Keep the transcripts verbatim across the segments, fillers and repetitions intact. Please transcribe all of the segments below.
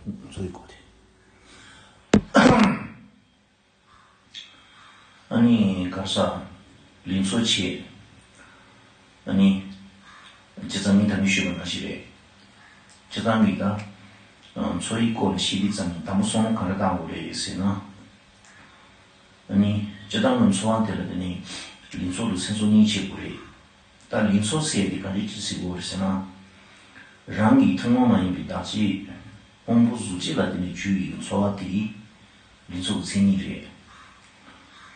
འཚོ་བའི་སྐོར་དེ། ཨ་ནི་ག་རེ་ཟ། ལུས་འཚོ་བྱེད། ཨ་ནི། སྤྱིར་བཏང་མི་ད་མི་ཞུས་པ་ནང་བཞིན་རེད། སྤྱིར་བཏང་མི་ད། འཚོ་བའི་སྐོར་ལ་ཤེས་དུས་ཙམ་ནས་དང་པོ་བསམ་བློ་ག་རེ་བཏང་དགོས་རེད་ཟེར་ན། ཨ་ནི་སྤྱིར་བཏང་གི་འཚོ་བ་དེ་ལ་དེ་ནི་ལུས་འཚོ་དང་སེམས་ཚོ་གཉིས་ཕྱེ་དགོས་རེད། ད་ལུས་འཚོ་ཟེར་ཡ་དེ་ག་འདྲ་ཅིག་ཟེར་དགོས་རེད་ཟེར་ན། རང་གི་ཐུན་མོང་མ་ཡིན་པའི་བདག་ཅིག་དབང་པོ་གཟུགས་ཅན་ལ་དེ་ནི་འཇུ་བའི་འཚོ་བ་དེ་ལུས་འཚོ་གི་མཚན་ཉིད་རེད།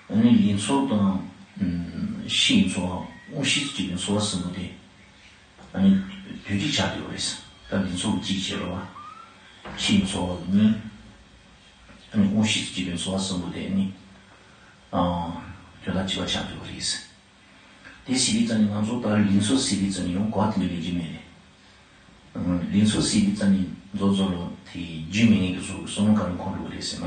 ཨ་ནི་ལུས་འཚོ་དང་། ཨུམ། ཕྱིའི་འཚོ་བ། དབང་ཤེས་ཅིག་གི་འཚོ་བ་གསུམ་པོ་དེ། ཨ་ནི་དོན་གཅིག་ཆགས་ཡོད་རེད། ད་ལུས་འཚོ་གཅིག་བྱས་རོགས། ཕྱིའི་འཚོ་བ་གཉིས། ཨ་ནི་དབང་ཤེས་ཅིག་གི་འཚོ་བ་གསུམ་པོ་དེ་ནི། ཨ། དོན་དག་གཅིག་པ་ཆགས་ཡོད་རེད། དེ་ཟེར་དུས་ཙམ་ནས་ང་ཚོ་ད་ལུས་འཚོ་ཟེར་དུས་ཙམ་ནས་ཡང་གོ་བ་དེ་འདྲ་ལེན་གྱི་མེད་རེད། ཨ། ལུས་འཚོ་ཟེར་དུས་ཙམ་ནས་མདོར་བསྡུས་ལ་དེ་རྒྱུས་མེད་ངེས་ཀྱི་བཟོ་བསམ་བློ་ག་རེ་འཁོར་འགྲོ་གི་རེད་ཟེར་ན།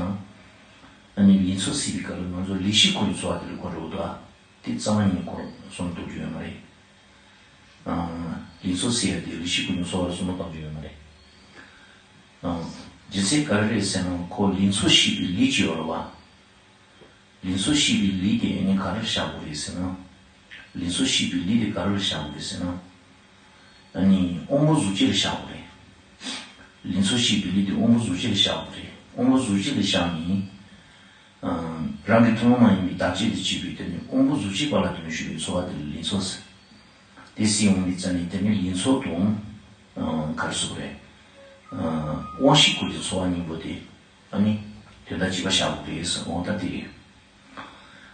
ཨ་ནི་ལུས་འཚོ་ཟེར་བའི་སྐབས་ལ་ང་ཚོ་ལུས་ཤེས་ཁོ་ཡི་འཚོ་བ་དེ་ལ་འཁོར་འགྲོ་གི་འདུག་ཨ། དེ་རྩ་བ་ཉིད་ནས་ཁོ་བསམ་བློ་གཏོང་རྒྱུ་ཡོད་མ་རེད། ཨ། ལུས་འཚོ་ཟེར་ཡ་དེ་ལུས་ཤེས་ཁོ་ཡི་འཚོ་བ་ལ་བསམ་བློ་གཏོང་རྒྱུ་ཡོད་མ་རེད། ཨ། རྒྱུ་མཚན་ག་རེ་རེད་ཟེར་ན་ཁོ་ལུས་འཚོ་ཤེས་པའི་ལུས་ཅིག་ཡོད་རེད་བ། ལུས་འཚོ་ཤེས་པའི་ལུས་དེ་ཨ་ནི་ག་རེར་བཞག་དགོས་རེད་ཟེར་ན། ལུས་འཚོ་ཤེས་པའི་ལུས་དེ་ག་རེར་བཞག་དགོས་རེད་ཟེར་ན། ཨ་ནི་དབང་པོ་གཟུགས་ཅན་ལ་བཞག་དགོས་རེད། ལུས་འཚོ་ཤེས་པའི་ལུས་དེ་དབང་པོ་གཟུགས་ཅན་ལ་བཞག་དགོས་རེད། དབང་པོ་གཟུགས་ཅན་ལ་བཞག་ནས། ཨ། རང་གི་ཐུན་མོང་མ་ཡིན་པའི་བདག་ཅིག་ལ་བྱེད་པའི་དེ་ནི་དབང་པོ་གཟུགས་ཅན་པ་ལ་དོན་ཞུ་བའི་འཚོ་བ་དེ་ལ་ལུས་འཚོ་ཟེར། དེ་ཟེར་ཡོང་དུས་ཙམ་ནས་དེ་ནི་ལུས་འཚོ་དང་། ཨ། ག་རེ་ཟེར་དགོས་རེད། ཨ། དབང་ཤེས་ཁོ་ཡི་འཚོ་བ་གཉིས་པོ་དེ། ཨ་ནི། དོན་དག་གཅིག་པ་བཞག་དགོས་རེད་ཟེར་འོ་ད་དེ་རེད།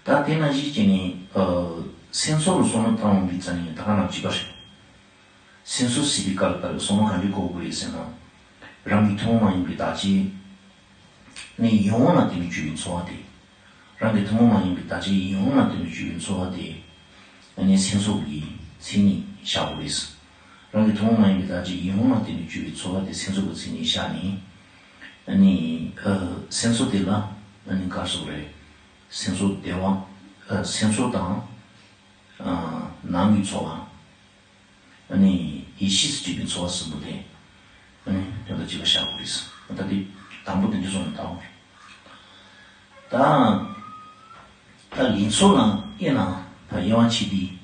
ད་དེ་ནང་བཞིན་བྱས་ནས། ཨ། སེམས་ཚོར་ལ་བསམ་བློ་བཏང་ཡོང་དུས་ཙམ་ནས་ད་ག་ནང་གཅིག་པ་རེད། སེམས་ཚོར་ཟེར་བའི་སྐབས་ལ་བསམ་བློ་ག་འདྲ་འཁོར་དགོས་རེད་ཟེར་ན། རང་གི་ཐུན་མོང་མ་ཡིན་པའི་བདག་ཅིག་ནི་ཡིད་དབང་ལ་བརྟེན་ནས་བྱུང་བའི་འཚོ་བ་དེ། རང་གི་ཐུན་མོང་མ་ཡིན་པའི་བདག་ཅིག་ཡིད་དབང་ལ་བརྟེན་ནས་བྱུང་བའི་འཚོ་བ་དེ། ཨ་ནི་སེམས་ཚོར་གྱི་མཚན་ཉིད་བཞག་དགོས་རེད། རང་གི་ཐུན་མོང་མ་ཡིན་པའི་བདག་ཅིག་ཡིད་དབང་ལ་བརྟེན་ནས་བྱུང་བའི་འཚོ་བ་དེ་སེམས་ཚོར་གྱི་མཚན་ཉིད་བཞག་ནས། ཨ་ནི། ཨ། སེམས་ཚོར་དེ་ལ་ཨ་ནི་ག་རེ་ཟེར་དགོས་རེད། སེམས་ཚོར་བདེ་བ། ཨ། སེམས་ཚོར་དང་། ཨ། ནང་གི་འཚོ་བ། ཨ་ནི་ཡེ་ཤེས་སུ་གྱུར་པའི་འཚོ་བ་གསུམ་པོ་དེ། ཨ་ནི་དོན་དག་གཅིག་པ་བཞག་དགོས་རེད། ད་དེ་དང་པོ་དེ་འདི་སོང་ནས་བཏང་བ་རེད། ད། ད་ལུས་འཚོ་ལ་དབྱེ་ན་ད་དབྱེ་བ་ཕྱེ་དུས།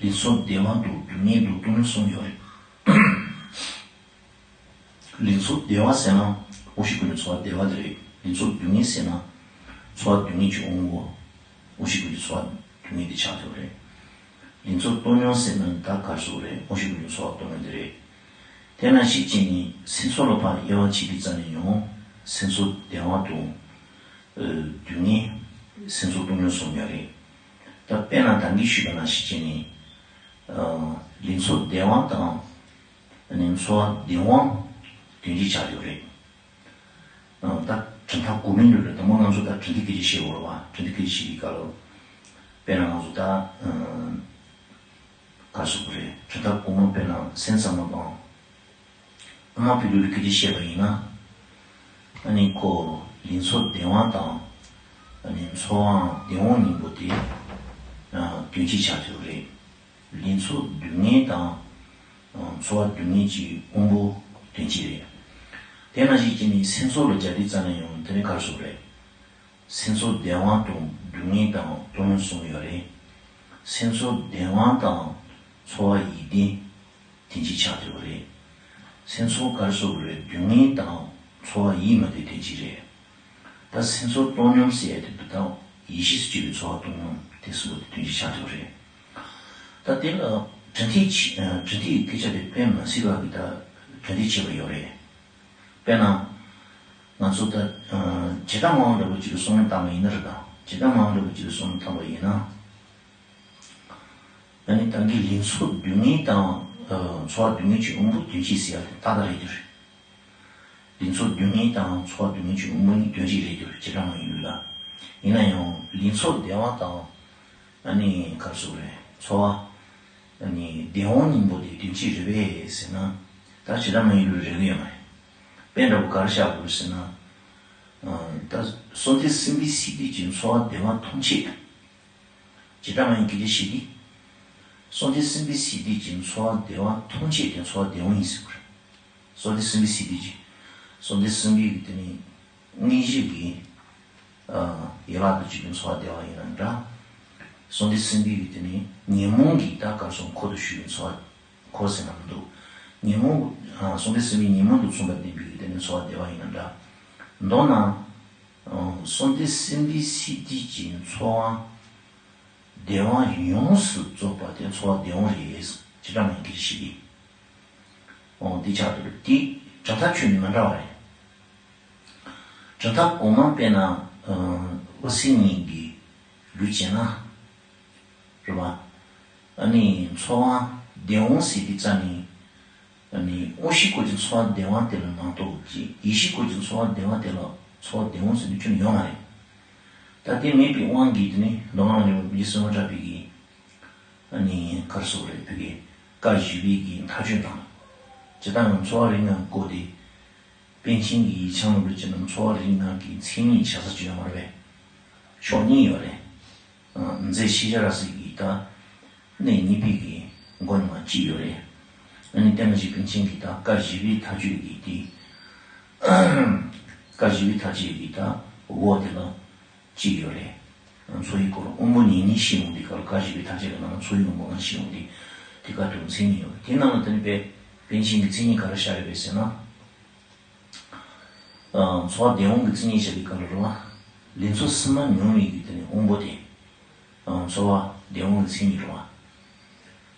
ལུས་འཚོ་བདེ་བ་འདུག་སྡུག་བསྔལ་འདུག་སྟོང་ཉིད་གསུམ་ཡོད་རེད། ལུས་འཚོ་བདེ་བ་ཟེར་ན་དབང་ཤེས་ཀུན་ནས་འཚོ་བ་བདེ་བ་དེ་རེད། ལུས་འཚོ་སྡུག་བསྔལ་ཟེར་ན་འཚོ་བ་སྡུག་བསྔལ་གྱི་དབང་པོ། དབང་ཤེས་ཀུན་གྱི་འཚོ་བ་སྡུག་བསྔལ་དེ་ཆགས་ཡོད་རེད། ལུས་འཚོ་སྟོང་ཉིད་ཟེར་ན་ད་ག་རེ་ཟེར་དགོས་རེད། དབང་ཤེས་ཀུན་གྱི་འཚོ་བ་སྟོང་ཉིད་དེ་རེད། དེ་ནང་བཞིན་བྱས་ནས་སེམས་ཚོར་ལ་ཕར་དབྱེ་བ་ཕྱེ་དུས་ཙམ་ནས་ཡང་སེམས་ཚོར་བདེ་བ་དང་། ཨ། སྡུག་བསྔལ། སེམས་ཚོར་སྟོང་ཉིད་གསུམ་ཡོད་རེད། ད་དཔེར་ན་ད་གིན་ཞུས་པ་ནང་བཞིན་བྱས་ནས། ཨ། ལུས་འཚོ་བདེ་བ་དང་། ཨ་ནི་འཚོ་བ་བདེ་བ་དོན་གཅིག་ཆགས་ཡོད་རེད། ཨ། ད་གྲུབ་མཐའ་གོ་མིན་ལུགས་ལ་དང་པོ་ང་ཚོ་ད་གྲུབ་མཐའི་སྐད་ཆ་བཤད་དགོས་རེད་བ། གྲུབ་མཐའི་སྐད་ཆ་བཤད་པའི་སྐབས་ལ། དཔེར་ན་ང་ཚོ་ད། ཨ། ག་རེ་ཟེར་དགོས་རེད། གྲུབ་མཐའ་གོང་མ་དཔེར་ན་སེམས་ཙམ་པ་དང་། དབུ་མ་པའི་ལུགས་ལ་སྐད་ཆ་བཤད་པ་ཡིན་ན། ཨ་ནི་ཁོ་ལུས་འཚོ་བདེ་བ་དང་། ཨ་ནི་འཚོ་བའམ་བདེ་བ་གཉིས་པོ་དེ། ཨ། དོན་གཅིག་ཆགས་ཡོད་རེད། ལུས་འཚོ་སྡུག་བསྔལ་དང་། ཨ། འཚོ་བ་སྡུག་བསྔལ་གྱི་དབང་པོ་དོན་གཅིག་རེད། དེ་ནང་བཞིན་བྱས་ནས་སེམས་ཚོར་ལ་སྦྱར་དུས་ཙམ་ནས་ཡང་དེ་ནི་ག་རེ་ཟེར་དགོས་རེད། སེམས་ཚོར་བདེ་བ་དང་སྡུག་བསྔལ་དང་སྟོང་ཉིད་གསུམ་ཡོད་རེད། སེམས་ཚོར་བདེ་བ་དང་འཚོ་བ་ཡིད་བདེ་དོན་གཅིག་ཆགས་ཡོད་རེད། སེམས་ཚོར་ག་རེ་ཟེར་དགོས་རེད། སྡུག་བསྔལ་དང་འཚོ་བ་ཡིད་མི་བདེ་དོན་གཅིག་རེད། ད་སེམས་ཚོར་སྟོང་ཉིད་ཟེར་ཡ་དེ་འདི་དག་ཡེ་ཤེས་སུ་གྱུར་པའི་འཚོ་བ་སྟོང་ཉིད་དེ་གསུམ་པོ་དེ་དོན་གཅིག་ཆགས་ཡོད་རེད། ད་དེ་ལ་གྲུབ་མཐའི་ཆེ། ཨ། གྲུབ་མཐའི་སྐད་ཆ་དེ་དཔེ་མི་སྲིད་པ་གི་ད་གྲུབ་མཐའི་ཆེ་བ་ཡོད་རེད། དཔེར་ན། ང་ཚོ་ད། ཨ། བྱེ་བྲག་སྨྲ་བ་འདྲ་པོ་ཅིག་གི་བསམ་བློ་བཏང་བ་ཡིན་ན་རེད་ད། བྱེ་བྲག་སྨྲ་བ་འདྲ་པོ་ཅིག་གི་བསམ་བློ་བཏང་བ་ཡིན་ན། ཨ་ནི་ད་གིན་ལུས་འཚོ་སྡུག་བསྔལ་དང་། ཨ། འཚོ་བ་སྡུག་བསྔལ་གྱི་དབང་པོ་དོན་གཅིག་ཟེར་ཡ་དེ་ཏག་ཏག་རེད་འདུག་རེད། ལུས་འཚོ་སྡུག་བསྔལ་དང་འཚོ་བ་སྡུག་བསྔལ་གྱི་དབང་པོ་གཉིས་དོན་གཅིག་རེད་འདུག་རེད། བྱེ་བྲག་སྨྲ་བའི་ལུགས་ལ། ཡིན་ན་ཡང་ལུས་འཚོ་བདེ་བ་དང་། ཨ་ནི་ག་རེ་ཟེར་དགོས་རེད། འཚོ་བ། ཨ་ནི་བདེ་བ་གཉིས་པོ་དེ་དོན་གཅིག་རེད་པས་ཟེར་ན། ད་བྱེ་བྲག་སྨྲ་བའི་ལུགས་རེད་གི་ཡོད་མ་རེད། དཔེ་འདྲ་པོ་ག་རེ་བཞག་དགོས་ཟེར་ན། ཨ། ད་གསོལ་འདེབས་གསུམ་པའི་ཚིག་དུས་ཀྱི་འཚོ་བ་བདེ་བ་ཐམས་ཅད། བྱེ་བྲག་སྨྲ་བའི་སྐད་ཆ་བཤད་དུས། གསོལ་འདེབས་གསུམ་པའི་ཚིག་དུས་ཀྱི་འཚོ་བ་བདེ་བ་ཐམས་ཅད་དེ་འཚོ་བ་བདེ་བ་ཡིན་ཟེར་དགོས་རེད། གསོལ་འདེབས་གསུམ་པའི་ཚིག་དུས་ཀྱི། གསོལ་འདེབས་གསུམ་པའི་གི་དེ་ནི་དངོས་གཞི་གི་ཡན་ལག་ཏུ་གྱུར་པའི་འཚོ་བ་བདེ་བ་ཡིན་ན་འདྲ། གསོལ་འདེབས་གསུམ་པའི་གི་དེ་ནི་ཉོན་མོངས་ཀྱི་ད་གར་སོང་འཁོར་དུ་ཞུགས་པའི་འཚོ་བ། འཁོར་ཟེར་ན་མི་འདུག་ཉོན་མོངས། གསོལ་འདེབས་གསུམ་པའི་ཉོན་མོངས་དང་མཚུངས་པར་ལྡན་པའི་གི་དེ་ནི་འཚོ་བ་བདེ་བ་ཡིན་ན་འདྲ། མདོར་ན། གསོལ་འདེབས་གསུམ་པའི་སི་ཏི་གི་འཚོ་བ་བདེ་བ་ཡོངས་སུ་རྫོགས་པ་དེ་འཚོ་བ་བདེ་བ་རེད། བྱེ་བྲག་སྨྲ་བའི་སྐད་ཆ་བཤད་དེ། འོ་འདི་ཆགས་འདུག་དེ་གྲུབ་མཐའ་ཆོས་ནི་མི་འདྲ་བ་རེད། གྲུབ་མཐའ་གོང་མ་དཔེར་ན་འོད་གསལ་གཉིས་ཀྱི་ལུགས་བྱས་ན། རེད་བ། ཨ་ནི་འཚོ་བ་བདེ་བ་ཟེར་དུས་ཙམ་ནས། ཨ་ནི་དབང་ཤེས་སྐོར་གྱི་འཚོ་བ་བདེ་བ་དེ་ལ་མ་གཏོགས་ཀྱི་ཡིད་ཤེས་སྐོར་གྱི་འཚོ་བ་བདེ་བ་དེ་ལ་འཚོ་བ་བདེ་བ་ཟེར་ནས་ཁྱོན་ནས་ཡོད་མ་རེད། ད་དེ་མེད་པའི་དབང་གིས་དེ་ནི་མདོ་སྔགས་འབྲིང་པོ་བོད་ཀྱི་གསང་བ་གྲགས་པའི་གི་ཨ་ནི་ག་རེ་ཟེར་དགོས་རེད། བོད་ཀྱི་བཀའ་བཞི་པའི་གི་མཐའ་དཔྱོད་དང་། སྤྱིར་བཏང་ཡང་འཚོ་བ་རིག་སྔགས་སྐོར་དེ། པཎ་ཆེན་གྱི་ཡིག་ཆ་ནང་དུ་བྱས་ན་འཚོ་བ་རིག་སྔགས་ཀྱི་མཚན་ཉིད་ཆ་ས་ཅིག་ཡོད་མ་རེད་པས། ཕྱོགས་གཉིས་ཡོད་རེད། མཛད་ཤེས་བྱ་ར་ཟེར་གྱི་ད། གནས་གཉིས་པའི་གི་སྒོ་ནས་མ་གཅིག་ཡོད་རེད། ཨ་ནི་བསྟན་པ་བཞི་པའི་མཚན་གྱི་ད་བཀའ་བཞི་པའི་མཐའ་དཔྱོད་ཀྱི་དེ། བཀའ་བཞི་པའི་མཐའ་དཔྱོད་ཀྱི་ད་འོག་དེ་ལ་གཅིག་ཡོད་རེད། འཚོ་བའི་སྐོར་དབང་པོ་ཉིད་ནི་ཤེས་འོང་དེ་ག་ལ་བཀའ་བཞི་པའི་མཐའ་དཔྱོད་ཀྱི་ནང་ལ་འཚོ་བའི་དབང་པོ་ལྔ་ཤེས་འོང་དེ། དེ་ག་དུ་མཚན་ཉིད་ཡོད་རེད། དེ་ནང་ལ་དེ་ནི་པས་པཎ་ཆེན་གྱི་མཚན་ཉིད་ག་རེ་བཞག་ཡོད་རེད་ཟེར་ན། འཚོ་བ་བདེ་བ་གི་མཚན་ཉིད་བཤད་པའི་སྐབས་ལ་རེད་བ། ལེགས་ཚོགས་བསིལ་མ་མྱོང་བའི་གི་དེ་ནི་དབང་པོ་དེ། འཚོ་བ་བདེ་བ་གི་མཚན་ཉིད་རེད་བ།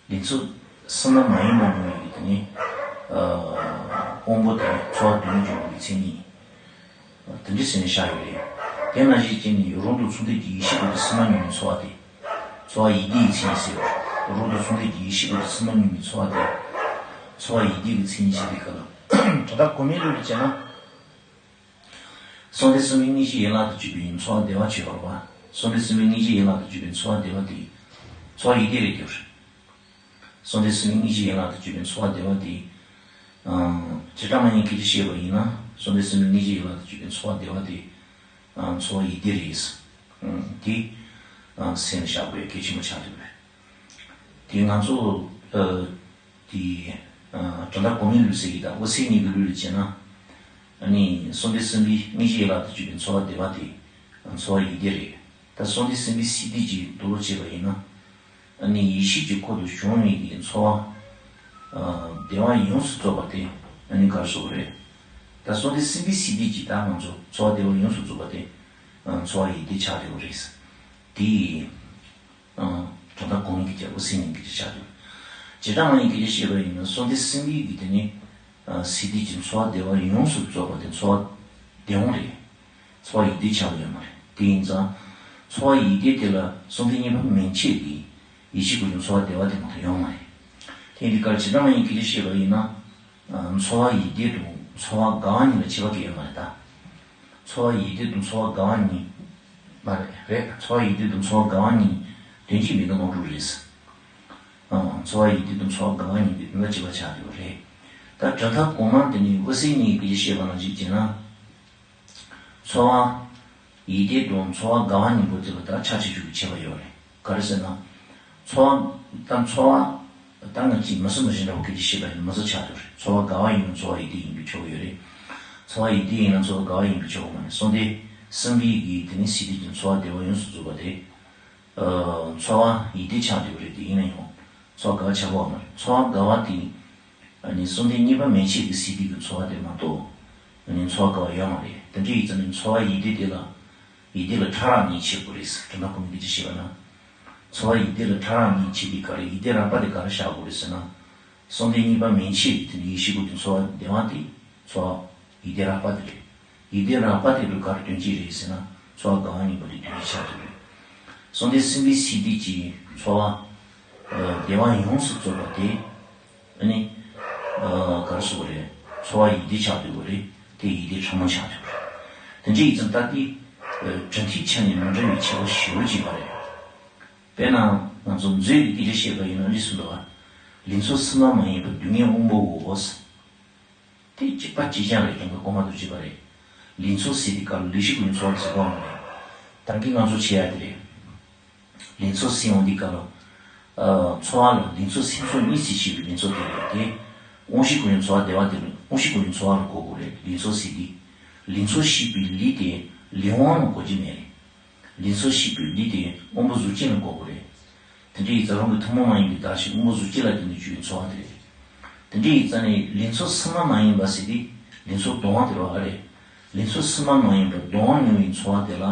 ལེགས་ཚོགས་བསིལ་མ་མ་ཡིན་པ་མྱོང་བའི་གི་དེ་ནི་དབང་པོ་དེ་འཚོ་བ་བདེ་བ་འབྱུང་བའི་མཚན་ཉིད། དེ་འདྲ་ཟེར་ནས་བཞག་ཡོད་རེད། དེ་ནང་བཞིན་བྱས་ནས་རང་དང་མཚུངས་ལྡན་གྱི་ཡེ་ཤེས་ཀྱི་བསིལ་མ་མྱོང་བའི་འཚོ་བ་དེ། འཚོ་བ་ཡིད་བདེ་ཡི་མཚན་ཉིད་ཟེར། རང་དང་མཚུངས་ལྡན་གྱི་ཡེ་ཤེས་ཀྱི་བསིལ་མ་མྱོང་བའི་འཚོ་བ་དེ། འཚོ་བ་ཡིད་བདེ་གི་མཚན་ཉིད་ཟེར་བའི་སྐབས་ལ། གྲུབ་མཐའ་གོང་མའི་ལུགས་ལ་བྱས་ན། གསོལ་འདེབས་གསུམ་པའི་དངོས་གཞིའི་ཡན་ལག་ཏུ་གྱུར་པའི་འཚོ་བ་བདེ་བ་ཆོས་པ་རེད་བ། གསོལ་འདེབས་གསུམ་པའི་དངོས་གཞིའི་ཡན་ལག་ཏུ་གྱུར་པའི་འཚོ་བ་བདེ་བ་དེ། འཚོ་བ་ཡིད་བདེ་རེད་འགྱུར། གསོལ་འདེབས་གསུམ་པའི་དངོས་གཞིའི་ཡན་ལག་ཏུ་གྱུར་པའི་འཚོ་བ་བདེ་བ་དེ། བྱེ་བྲག་སྨྲ་བའི་སྐད་ཆ་བཤད་པ་ཡིན་ན། གསོལ་འདེབས་གསུམ་པའི་དངོས་གཞིའི་ཡན་ལག་ཏུ་གྱུར་པའི་འཚོ་བ་བདེ་བ་དེ། འཚོ་བ་ཡིད་བདེ་རེད། དེ་སེམས་བཞག་དགོས་གལ་ཆེན་པོ་ཆགས་འདུག་དེ་ང་ཚོ་དེ་གྲུབ་མཐའ་གོང་མའི་ལུགས་ཟེར་གྱི་དང་འོད་གསལ་གཉིས་ཀྱི་ལུགས་ལ་བྱས་ན། ཨ་ནི་གསོལ་འདེབས་གསུམ་པའི་དངོས་གཞིའི་ཡན་ལག་ཏུ་གྱུར་པའི་འཚོ་བ་བདེ་བ་དེ་འཚོ་བ་ཡིད་བདེ་རེད། ད་གསོལ་འདེབས་གསུམ་པའི་སི་ཏི་གྱི་མདོ་ལུགས་བྱས་པ་ཡིན་ན། ཨ་ནི་ཡེ་ཤེས་ཀྱི་འཁོར་དུ་བྱུང་བའི་གི་འཚོ་བ། བདེ་བ་ཡོངས་སུ་རྫོགས་པ་དེ་ཨ་ནི་ག་རེ་ཟེར་དགོས་རེད། ད་གསོལ་འདེབས་གསུམ་པའི་སི་ཏི་གྱི་ད་ང་ཚོ་འཚོ་བ་བདེ་བ་ཡོངས་སུ་རྫོགས་པ་དེ། འཚོ་བ་ཡིད་བདེ་ཆགས་བསྡད་པ་རེད། དེ་ཡིས། གྲུབ་མཐའ་གོང་མའི་སྐད་ཆ་འོད་གསལ་གཉིས་ཀྱི་སྐད་ཆ་ཆགས་འདུག་བྱེ་བྲག་སྨྲ་བའི་སྐད་ཆ་བཤད་པ་ཡིན་ན་གསོལ་འདེབས་གསུམ་པའི་གི་དེ་ནི། སི་ཏི་གྱི་འཚོ་བ་བདེ་བ་ཡོངས་སུ་རྫོགས་པ་དེ་འཚོ་བ་བདེ་བ་རེད། འཚོ་བ་ཡིད་བདེ་ཆགས་ཡོད་མ་རེད། དེ་ཡིན་ཙང་། འཚོ་བ་ཡིད་བདེ་དེ་ལ་གསོལ་འདེབས་གཉིས་པ་མན་ཆད་ཀྱི་ཡེ་ཤེས་སྐུ་གྱུར་འཚོ་བ་བདེ་བ་དེ་མ་གཏོགས་ཡོད་མ་རེད། དེ་འདི་གར་བྱེ་བྲག་སྨྲ་བའི་སྐད་ཆ་བཤད་པ་ཡིན་ན། འཚོ་བ་ཡིད་བདེ་དང་འཚོ་བ་དགའ་བ་གཉིས་ལ་ཁྱད་པར་གང་ཡང་ཡོད་མ་རེད་ད། འཚོ་བ་ཡིད་བདེ་དང་འཚོ་བ་དགའ་བ་གཉིས། མ་རེད་རེད། འཚོ་བ་ཡིད་བདེ་དང་འཚོ་བ་དགའ་བ་གཉིས་དོན་གཅིག་མིང་གི་དངོས་གྲུབ་རེད། ཨང་། འཚོ་བ་ཡིད་བདེ་དང་འཚོ་བ་དགའ་བ་གཉིས་དེ་དོན་ལ་གཅིག་པ་ཆགས་ཡོད་རེད། ད་གྲུབ་མཐའ་གོང་མ་དེ་ནི་འོད་གསལ་གཉིས་ཀྱི་བཤད་པ་ནང་བཞིན་བྱས་ན། འཚོ་བ་ཡིད་བདེ་དང་འཚོ་བ་དགའ་བ་གཉིས་པོ་དེ་ལ་ད་ཆ་ཆེ་ཆུང་གི་ཁྱད་པར་ཡོད་རེད། ག་རེ་ཟེར་ན། འཚོ་བ་ད་འཚོ་བ་ད་ང་ཅིག་མི་སུ་མི་གཞན་འདྲ་བོ་སྐད་ཆ་བཤད་པ་ཡིན་ན་མི་སུ་ཆགས་འགྲོ་རེད། འཚོ་བ་དགའ་བ་ཡིན་ན་འཚོ་བ་ཡིད་བདེ་ཡིན་པའི་ཆོག་ཡོད་རེད། འཚོ་བ་ཡིད་བདེ་ཡིན་ན་འཚོ་བ་དགའ་བ་ཡིན་པའི་ཆོག་མ་རེད། གསོལ་འདེབས་གསུམ་པའི་གི་དེ་ནི་སི་ཏི་གྱི་འཚོ་བ་བདེ་བ་ཡོངས་སུ་རྫོགས་པ་དེ། འཚོ་བ་ཡིད་བདེ་ཆགས་འགྲོ་གི་རེད། དེ་ཡིན་ན་ཡང་འཚོ་བ་དགའ་བ་ཆགས་པ་མ་རེད། འཚོ་བ་དགའ་བ་དེ། ཨ་ནི་གསོལ་འདེབས་གཉིས་པ་མན་ཆད་ཀྱི་སི་ཏི་གི་འཚོ་བ་དེ་མ་གཏོགས། ཨ་ནི་འཚོ་བ་དགའ་བ་ཡོད་མ་རེད། དེ་འདྲ་ཡིན་ཙང་ནི་འཚོ་བ་ཡིད་བདེ་དེ་ལ། ཡིད་བདེ་ལ་ཕྲ་རགས་གཉིས་ཕྱེ་དགོས་རེད། གྲུབ་མཐའ་གོང་མའི་སྐད་ཆ་བཤད་པ་ན། འཚོ་བ་ཡིད་བདེ་ལ་ཕྲ་རགས་གཉིས་ཕྱེ་དེ་ག་རེ་ཡིད་བདེ་རགས་པ་དེ་ག་རེ་བཞག་དགོས་རེད་ཟེར་ན། གསོལ་འདེབས་གཉིས་པ་མན་ཆད་ཀྱི་དེ་ནི་ཡེ་ཤེས་སྐུ་གྱུར་འཚོ་བ་བདེ་བ་དེ་འཚོ་བ་ཡིད་བདེ་རགས་པ་དེ་རེད། ཡིད་བདེ་རགས་པ་དེ་ལ་ག་རེ་དོན་གཅིག་རེད་ཟེར་ན་འཚོ་བ་དགའ་བ་གཉིས་པོ་དེ་དོན་གཅིག་ཆགས་ཀྱི་རེད། གསོལ་འདེབས་གསུམ་པའི་སི་ཏི་གྱི་འཚོ་བ། བདེ་བ་ཡོངས་སུ་རྫོགས་པ་དེ། ཨ་ནི། ག་རེ་ཟེར་དགོས་རེད། འཚོ་བ་ཡིད་བདེ་ཆགས་འགྲོ་གི་རེད། དེ་ཡིད་བདེ་ཕྲ་མོ་ཆགས་འགྲོ་གི་རེད། དེ་འདྲ་ཡིན་ཙང་ད་ལྟའི། གྲུབ་མཐའི་ཆ་ནས་མི་འདྲ་བའི་ཁྱད་པར་ཞེ་པོ་ཅིག་ཡོད་རེད། དཔེར་ན། ང་ཚོ་མཛོད་ཀྱི་སྐད་ཆ་བཤད་པ་ཡིན་ན་འདི་གསུངས་འདུག་བ། ལེགས་ཚོགས་བསིལ་མ་མ་ཡིན་པ་སྡུག་བསྔལ་དབང་པོའོ། དེ་གཅིག་པ་གཅིག་རྐྱང་རེད། དོན་གྱི་གོ་མ་ཐུབ་བྱས་པ་རེད། ལེགས་ཚོགས་ཟེར་དེ་ག་ལ་ལེགས་ཤིག་ལེགས་ཚོགས་ཟེར་གོ་མ་རེད། ད་གིན་ང་ཚོ་བྱེད་ཡ་དེ་རེད། ལེགས་ཚོགས་ཟེར་ཡོང་དེ་ག་ལ། འཚོ་བ་ལ་ལེགས་ཚོགས་སེམས་ཚོགས་གཉིས་སུ་ཕྱེ་བའི་ལེགས་ཚོགས་དེ་རེད་དེ། དབང་ཤེས་ཀུན་ནས་ཚོར་བ་བདེ་བ་དེ་ལ་དབང་ཤེས་ཀུན་ནས་ཚོར་བ་ལ་གོ་དགོས་རེད། ལེན་ཚོར་ཟེར་དུས་ལེན་ཚོར་ཤེས་པའི་ལུས་དེ་ལེན་དབང་ལ་གོ་རྒྱུ་མེད་རེད། ལེན་ཚོར་ཤེས་པའི་ལུས་དེ་དབང་པོ་གཟུགས་ཅན་ལ་གོ་དགོས་རེད། དེ་འདྲ་ཡིན་ཙང་རང་གི་ཐུན་མོང་མ་ཡིན་པའི་བདག་གཞན་དབང་པོ་གཟུགས་ཅན་ལ་བརྟེན་ནས་བྱུང་བའི་ཚོར་བ་དེ་རེད། དེ་འདྲ་ཡིན་ཙང་ནི་ལེན་ཚོར་སུན་མ་མ་ཡིན་པ་ཟེར་དུས་ལེན་ཚོར་སྡང་བ་དེ་རེད་བ་རེད། ལེན་ཚོར་སུན་མ་མ་ཡིན་པ་སྡང་བ་མྱོང་བའི་ཚོར་བ་དེ་ལ་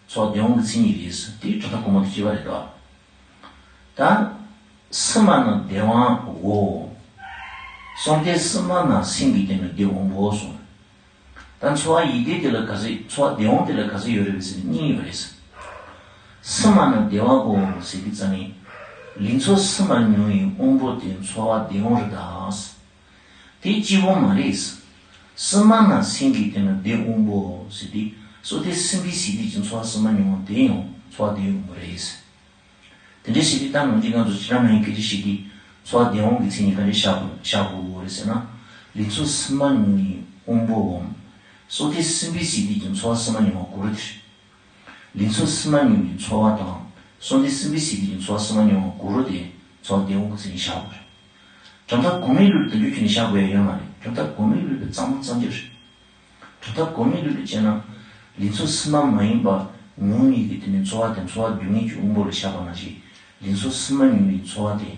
ཚོར་བ་བདེ་དབང་གི་མཚན་ཉིད་རེད་ཟེར་དེ་གྲུབ་མཐའ་གོང་མ་དང་གཅིག་པ་རེད་དོ། ད། སུན་མ་ནི་བདེ་དབང་གོ། གསུམ་སྟེ་སུན་མ་ན་སེམས་ཀྱི་སྟེང་ན་བདེ་དབང་པོ་གསུངས། ད་ཚོར་བ་ཡིད་བདེ་དེ་ལ་ག་ཚོད་ཚོར་བ་བདེ་དབང་དེ་ལ་ག་ཚོད་ཡོད་རེད་པས་ཟེར་ན་གཉིས་ཡོད་རེད། སུན་མ་ན་བདེ་བ་གོ་ཟེར་དུས་ཙ་ནི། ལེན་ཚོར་སུན་མ་མྱོང་བའི་དབང་པོ་དེ་ཚོར་བ་བདེ་དབང་རེད་ད། དེ་གཅིག་པོ་མ་རེད། སུན་མ་ན་སེམས་ཀྱི་སྟེང་ན་བདེ་དབང་པོ་ཟེར་དུས་སོ་དེ་སུན་པའི་ཟེར་དུས་ཀྱི་ཚོར་བ་སུན་མ་མྱོང་བ་དེ་ཡང་ཚོར་བ་བདེ་དབང་པོ་རེད། དེ་འདྲ་ཞིག་གིས་ད་ནང་གི་ང་ཚོ་ཇི་ལྟར་མ་ཡིན་སྐད་ཆ་ཞིག་གིས་ཚོར་བ་བདེ་དབང་གི་མཚན་ཉིད་ག་འདྲ་བཞག་དགོས་བཞག་དགོས་རེད་ཟེར་ན། ལེན་ཚོར་སུན་མ་མྱོང་བའི་དབང་པོའམ། སོ་དེ་སུན་པའི་ཟེར་དུས་ཀྱི་ཚོར་བ་སུན་མ་མྱོང་བ་གོ་རུ་དེ་རེད། ལེན་ཚོར་སུན་མ་མྱོང་བའི་ཚོར་བ་དང་སོ་དེ་སུན་པའི་ཟེར་དུས་ཀྱི་ཚོར་བ་སུན་མ་མྱོང་བ་གོ་རུ་དེ་ཚོར་བ་བདེ་དབང་གི་མཚན་ཉིད་བཞག་དགོས་རེད། གྲུབ་མཐའ་གོང་མའི་ལུགས་དེ་འདྲ་ཁྱོན་ནས་བཞག་དགོས་ཡ་ཡོད་མ་རེད། གྲུབ་མཐའ་གོང་མའི་ལུགས་དེ་གཙང་མ་གཙང་རྐྱང་རེད། གྲུབ་མཐའ་གོང་མའི་ལུགས་ལ་དཔྱད་ན། ལེན་ཚོར་སུན་མ་མ་ཡིན་པ་མྱོང་ཡིན་གྱི་དེ་ནི་ཚོར་བ་དེ་ཚོར་བ་སྡུག་བསྔལ་གྱི་དབང་པོ་ལ་བཞག་པ་ནང་བཞིན། ལེན་ཚོར་སུན་མ་མྱོང་བའི་ཚོར་བ་དེ་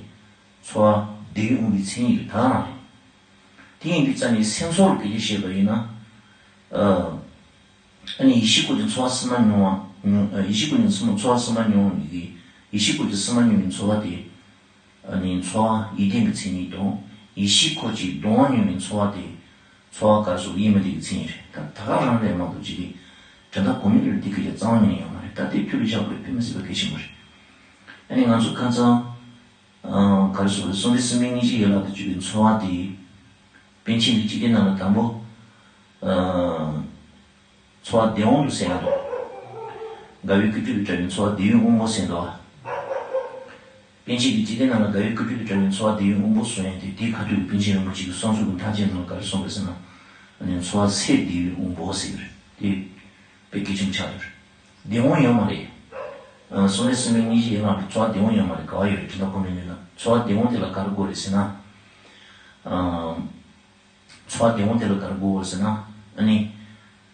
ཚོར་བ་བདེ་བའི་དབང་པོའི་མཚན་ཉིད་ལ་ད་རང་རེད། དེ་ཡིན་དུས་ཙ་ནི་སེམས་ཚོར་གྱི་ལས་བཤད་པ་ཡིན་ན། ཨ་ནི་ཡིད་ཤེས་སྐོར་གྱི་ཚོར་བ་སུན་མ་མྱོང་བ་མྱོང་ཡིད་ཤེས་སྐོར་གྱི་ཚོར་བ་སུན་མ་མྱོང་ཡིན་གྱི། ཡིད་ཤེས་སྐོར་གྱི་སུན་མ་མྱོང་བའི་ཚོར་བ་དེ། ཨ་ནི་ཚོར་བ་ཡིད་བདེ་བའི་མཚན་ཉིད་དང་། ཡིད་ཤེས་སྐོར་གྱི་སྡང་བ་མྱོང་བའི་ཚོར་བ་དེ། ཚོར་བ་ག་རེ་ཟེར་ཡིད་མི་བདེ་བའི་མཚན་ཉིད་རེད། ད་ད་ག་རང་རེད་མ་གཏོགས་ཅི་སྟེ། དྲན་ཐག་གོ་མིན་ལ་འདི་གི་ལས་གཙང་བ་ཉན་ཡོད་མ་རེད། ད་དེ་ཐུགས་ལ་བཞག་དགོས་དཔེ་མི་སྲིད་པ་གལ་ཆེན་པོ་རེད། ཨ་ནི་ང་ཚོ་ཁ་སང་། ཨ་ག་རེ་ཟེར་བསམ་གཏན་སེམས་དཔའི་སྙིང་རྗེ་ཡན་ལག་ཏུ་གྱུར་པའི་ཚོར་བ་དེ། པཎ་ཆེན་གྱི་སྤྱི་དོན་ནང་ལ་དང་པོ། ཨ། ཚོར་བ་བདེ་དབང་དུ་ཟེར་ཡ་དང་། དགའ་བའི་ཀུན་འདུས་ལས་གྲུབ་པའི་ཚོར་བ་བདེ་བའི་དབང་པོ་ཟེར་འདུག་པ། པཎ་ཆེན་གྱི་འཇིག་རྟེན་ནང་ལ་དགའ་བའི་ཀུན་འདུས་ལས་གྲུབ་པའི་ཚོར་བ་བདེ་བའི་དབང་པོ་གསུངས་ཡ་དེ་དེའི་ཁ་ཐུག་གི་པཎ་ཆེན་རིན་པོ་ཆེ་གི་གསུང་ཚུལ་གྱི་མཐའ་དཔྱད་ནང་ལ་ག་རེ་གསུངས་པ་ཟེར་ན། ཚོར་བ་ཚེ་བདེ་བའི་དབང་པོ་ཟེར་གྱི་རེད་དེ། དཔེ་གལ་ཆེན་པོ་ཆགས་ཡོད་རེད། བདེ་དབང་ཡོད་མ་རེད། བསམ་གཏན་སེམས་དཔའི་སྙིང་རྗེ་ཡན་ལག་གི་ཚོར་བ་བདེ་དབང་ཡོད་མ་རེད། ག་བ་ཡོད་རེད། དྲན་ཐག་གོ་མིན་ལ་ཚོར་བ་བདེ་དབང་དེ་ལ་ག་རེ་དགོས་རེད་ཟེར་ན། ཚོར་བ་བདེ་དབང་དེ་ལ་ག་རེ་དགོས་པ་ཟེར་ན། ཨ་ནི།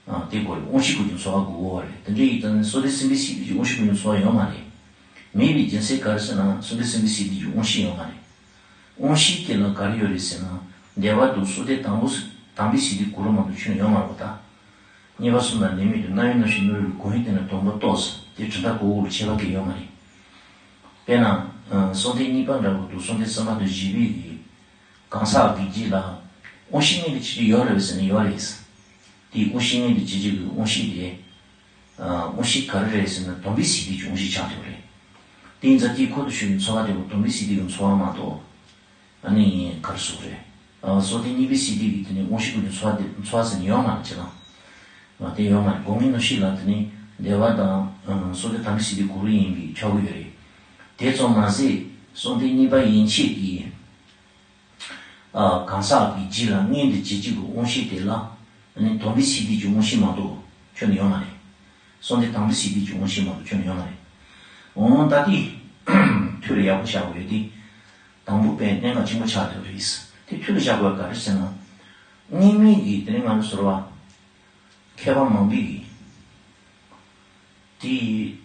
ཨ་དེ་དགོས་རེད། དབང་ཤེས་ཀུན་གྱི་ཚོར་བ་དགོས་པ་རེད། དེ་འདྲ་ཡིན་ཙང་ནི་བསམ་གཏན་སེམས་དཔའི་སྲིད་པའི་དབང་ཤེས་ཀུན་གྱི་ཚོར་བ་ཡོད་མ་རེད། མེད་པའི་རྒྱུ་མཚན་ག་རེ་ཟེར་ན་བསམ་གཏན་སེམས་དཔའི་སྲིད་པའི་དབང་ཤེས་ཡོད་མ་རེད། དབང་ཤེས་དེ་ལ་ག་རེ་ཡོད་རེད་ཟེར་ན། བདེ་བ་སྡུག་བསོད་བདེ་དང་པོ་དམ་པའི་སྲིད་པའི་གོ་རུ་མ་གཏོགས་ཁྱོན་ཡོད་མ་རེད་པ་ད། གཉིས་པ་གསུམ་དང་ལྡན་མིན་དུ་རྣ་བའི་རྣམ་ཤེས་ནོར་བུའི་གོ་ཡུལ་དེ་ནི་དང་པོ་རྟོགས་ཟེར་དེ་དྲན་ཐག་གོ་བོ་ལ་ཁྱད་པར་གང་ཡོད་མ་རེད། དཔེར་ན། བསམ་གཏན་གཉིས་པ་འདྲ་བོ་དང་བསམ་གཏན་གསུམ་པ་དང་བཞི་པའི་གི་གང་ཟག་གི་རྒྱུད་ལ་དབང་ཤེས་མངོན་དུ་བྱེད་རྒྱུ་ཡོད་རེད་ཟེར་ན་ཡོད་རེད། དེའི་དབང་ཤེས་མངོན་དུ་བྱེད་རྒྱུ་གི་དབང་ཤེས་དེ། དབང་ཤེས་ག་རེ་རེད་ཟེར་ན་དམ་པའི་སྲིད་པའི་དབང་ཤེས་ཆགས་ཐུབ་རེད། དེ་ཡིན་ཙང་དེའི་ཁོ་ཐག་ཆོད་པའི་ཚོར་བ་དེ་བོ་དམ་པའི་སྲིད་པའི་ཚོར་བ་མ་གཏོགས། ཨ་ནི་ག་རེ་ཟེར་དགོས་རེད། བསམ་གཏན་གཉིས་པའི་སྲིད་པའི་དེ་ནི་དབང་ཤེས་ཀུན་གྱི་ཚོར་བ་དེ་ཚོར་བ་ཟེར་ནས་ཡོད་མ་རེད་ཅེ་ན། དེ་ཡོད་མ་རེད། སྒོམ་ངན་ནོ་ཤི་ལ་དེ་ནི་བདེ་བ་དང་བསམ་གཏན་དམ་པའི་སྲིད་པའི་གོ་རུ་ཡིན་པའི་ཆགས་ཀྱི་ཡོད་རེད། དེ་ཙམ་མ་ཟད་བསམ་གཏན་གཉིས་པ་ཡན་ཆད་ཀྱི། གང་ཟག་གི་རྒྱུད་ལ་མངོན་དུ་བྱེད་བྱེད་ཀྱི་དབང་ཤེས་དེ་ལ་ནི་དམ་པའི་སྲིད་པའི་དབང་ཤེས་མ་གཏོགས་ཁྱོན་ནས་ཡོད་མ་རེད། བསམ་གཏན་དམ་པའི་སྲིད་པའི་དབང་ཤེས་མ་གཏོགས་ཁྱོན་ནས་ཡོད་མ་རེད། འོ་ད་དེ་ཐུགས་ལ་ཡག་པོ་བཞག་དགོས་ཡོད་དེ། དང་པོ་དཔེ་གནད་འགག་ཆེན་པོ་ཆགས་ཐུབ་རེད། དེ་ཐུགས་ལ་བཞག་དགོས་ག་རེ་ཟེར་ན། སྔོན་མའི་གི་དེ་ནི་ང་ཚོ་ཟེར་བ། མཁས་པ་མང་པོས་ཀྱིས། དེ་ཡི།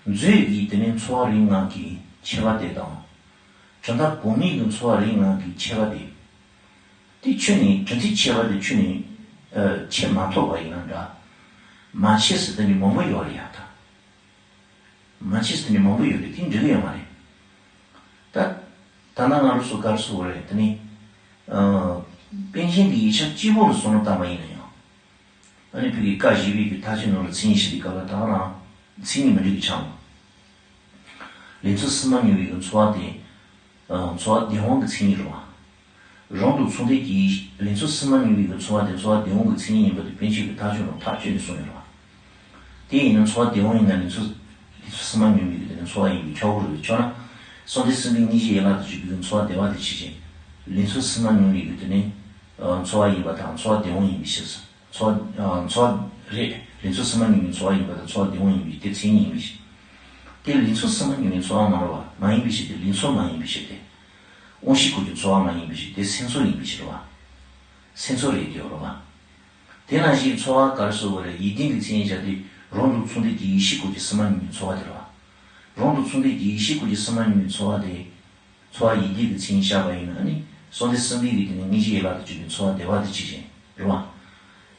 མཛོད་ཀྱི་དེ་ནས་ཚོར་བ་རིགས་ལྔ་གི་ཁྱད་པར་དེ་དང་། དྲན་ཐག་གོ་མིན་གྱི་ཚོར་བ་རིགས་ལྔ་གི་ཁྱད་པར་དེ། དེ་ཁྱོན་ནས་དྲན་ཐག་ཁྱད་པར་དེ་ཁྱོན་ནས་ཨ་ཕྱེ་མ་ཐུབ་པ་ཡིན་ན་འདྲ། མ་ཕྱེ་ཟེར་དེ་ནི་མང་པོ་ཡོད་རེད་ཡ་ད། མ་ཕྱེ་ཟེར་དེ་ནི་མང་པོ་ཡོད་རེད། དེ་འགྲིག་གི་ཡོད་མ་རེད། ད། ད་ནང་ང་རང་ཚོ་ག་རེ་ཟེར་དགོས་རེད་དེ་ནི། ཨ། པཎ་ཆེན་གྱི་ཡིག་ཆ་གཅིག་པོ་ལ་བསམ་བློ་བཏང་བ་ཡིན་ན་ཡང་། ཨ་ནི་བོད་ཀྱི་བཀའ་བཞི་པའི་གི་མཐའ་དཔྱད་ནང་ལ་མཚན་ཉིད་བཤད་དུས་སྐབས་ལ་ད་ག་རང་མཚན་ཉིད་མི་འགྲིག་གི་ཆགས་འདུག་ལེན་ཚོར་སུན་མ་མྱོང་བའི་གི་ཚོར་བ་དེ། ཨ། ཚོར་བ་བདེ་དབང་གི་མཚན་ཉིད་རེད་བ། རང་དང་མཚུངས་ལྡན་གྱི་ལེན་ཚོར་སུན་མ་མྱོང་བའི་གི་ཚོར་བ་དེ་ཚོར་བ་བདེ་དབང་གི་མཚན་ཉིད་ཡིན་པ་དེ་པཎ་ཆེན་གྱི་མཐའ་དཔྱད་ནང་མཐའ་དཔྱད་ནས་གསུངས་ཡོད་རེད་བ། དེ་ཡིན་ན་ཚོར་བ་བདེ་དབང་ཡིན་ན་ལེན་ཚོར། ལེན་ཚོར་སུན་མ་མྱོང་བའི་གི་དེ་ནི་ཚོར་བ་ཡིན་པའི་ཁྱབ་པ་རེད་ཆོག་ན། བསམ་གཏན་སེམས་དཔའི་སྙིང་རྗེ་ཡན་ལག་ཏུ་གྱུར་པའི་ཚོར་བ་བདེ་བ་དེ་ཕྱིར་ཕྱིན། ལེན་ཚོར་སུན་མ་མྱོང་བའི་གི་དེ་ནི། ཚོར་བ་ཡིན་པ་དང་ཚོར་བ་བདེ་དབང་ཡིན་པའི་ཕྱིར། ཚོར། ཚོར། རེད། ལེན་ཚོར་སུན་མ་མྱོང་བའི་ཚོར་བ་ཡིན་པ་དང་ཚོར་བ་བདེ་དབང་ཡིན་པའི་དེ་མཚན་ཉིད་ཡིན་པའི་ཕྱིར། དེ་ལེན་ཚོར་སུན་མ་མྱོང་བའི་ཚོར་བ་མ་རེད་བ། མ་ཡིན་པའི་ཕྱིར་ཏེ། ལེན་ཚོར་མ་ཡིན་པའི་ཕྱིར་ཏེ། དབང་ཤེས་སྐོར་གྱི་ཚོར་བ་མ་ཡིན་པའི་ཕྱིར་ཏེ། སེམས་ཚོར་ཡིན་པའི་ཕྱིར་རོ། སེམས་ཚོར་རེད་དེ་རོ། དེ་ནང་བཞིན་ཚོར་བ་ག་རེ་ཟེར་བ་རེད། ཡིད་བདེན་གྱི་མཚན་ཉིད་བྱ་སྟེ། རང་དང་མཚུངས་ལྡན་གྱི་ཡིད་ཤེས་སྐོར་གྱི་སེམས་མ་ཡིན་པའི་ཚོར་བ་དེ་རོ། རང་དང་མཚུངས་ལྡན་གྱི་ཡིད་ཤེས་སྐོར་གྱི་སེམས་མ་ཡིན་པའི་ཚོར་བ་དེ། ཚོར་བ་ཡིད་བདེན་གྱི་མཚན་ཉིད་བཞག་པ་ཡིན་ན་ནི་གསང་བདེ་སེམས་བདེ་གི་དེ་ནི་མངོན་ཤེས་ཡན་ལག་ཏུ་གྱུར་པའི་ཚོར་བ་བདེ་བ་དེ་ཕྱིར་ཞེན་རེད་བ།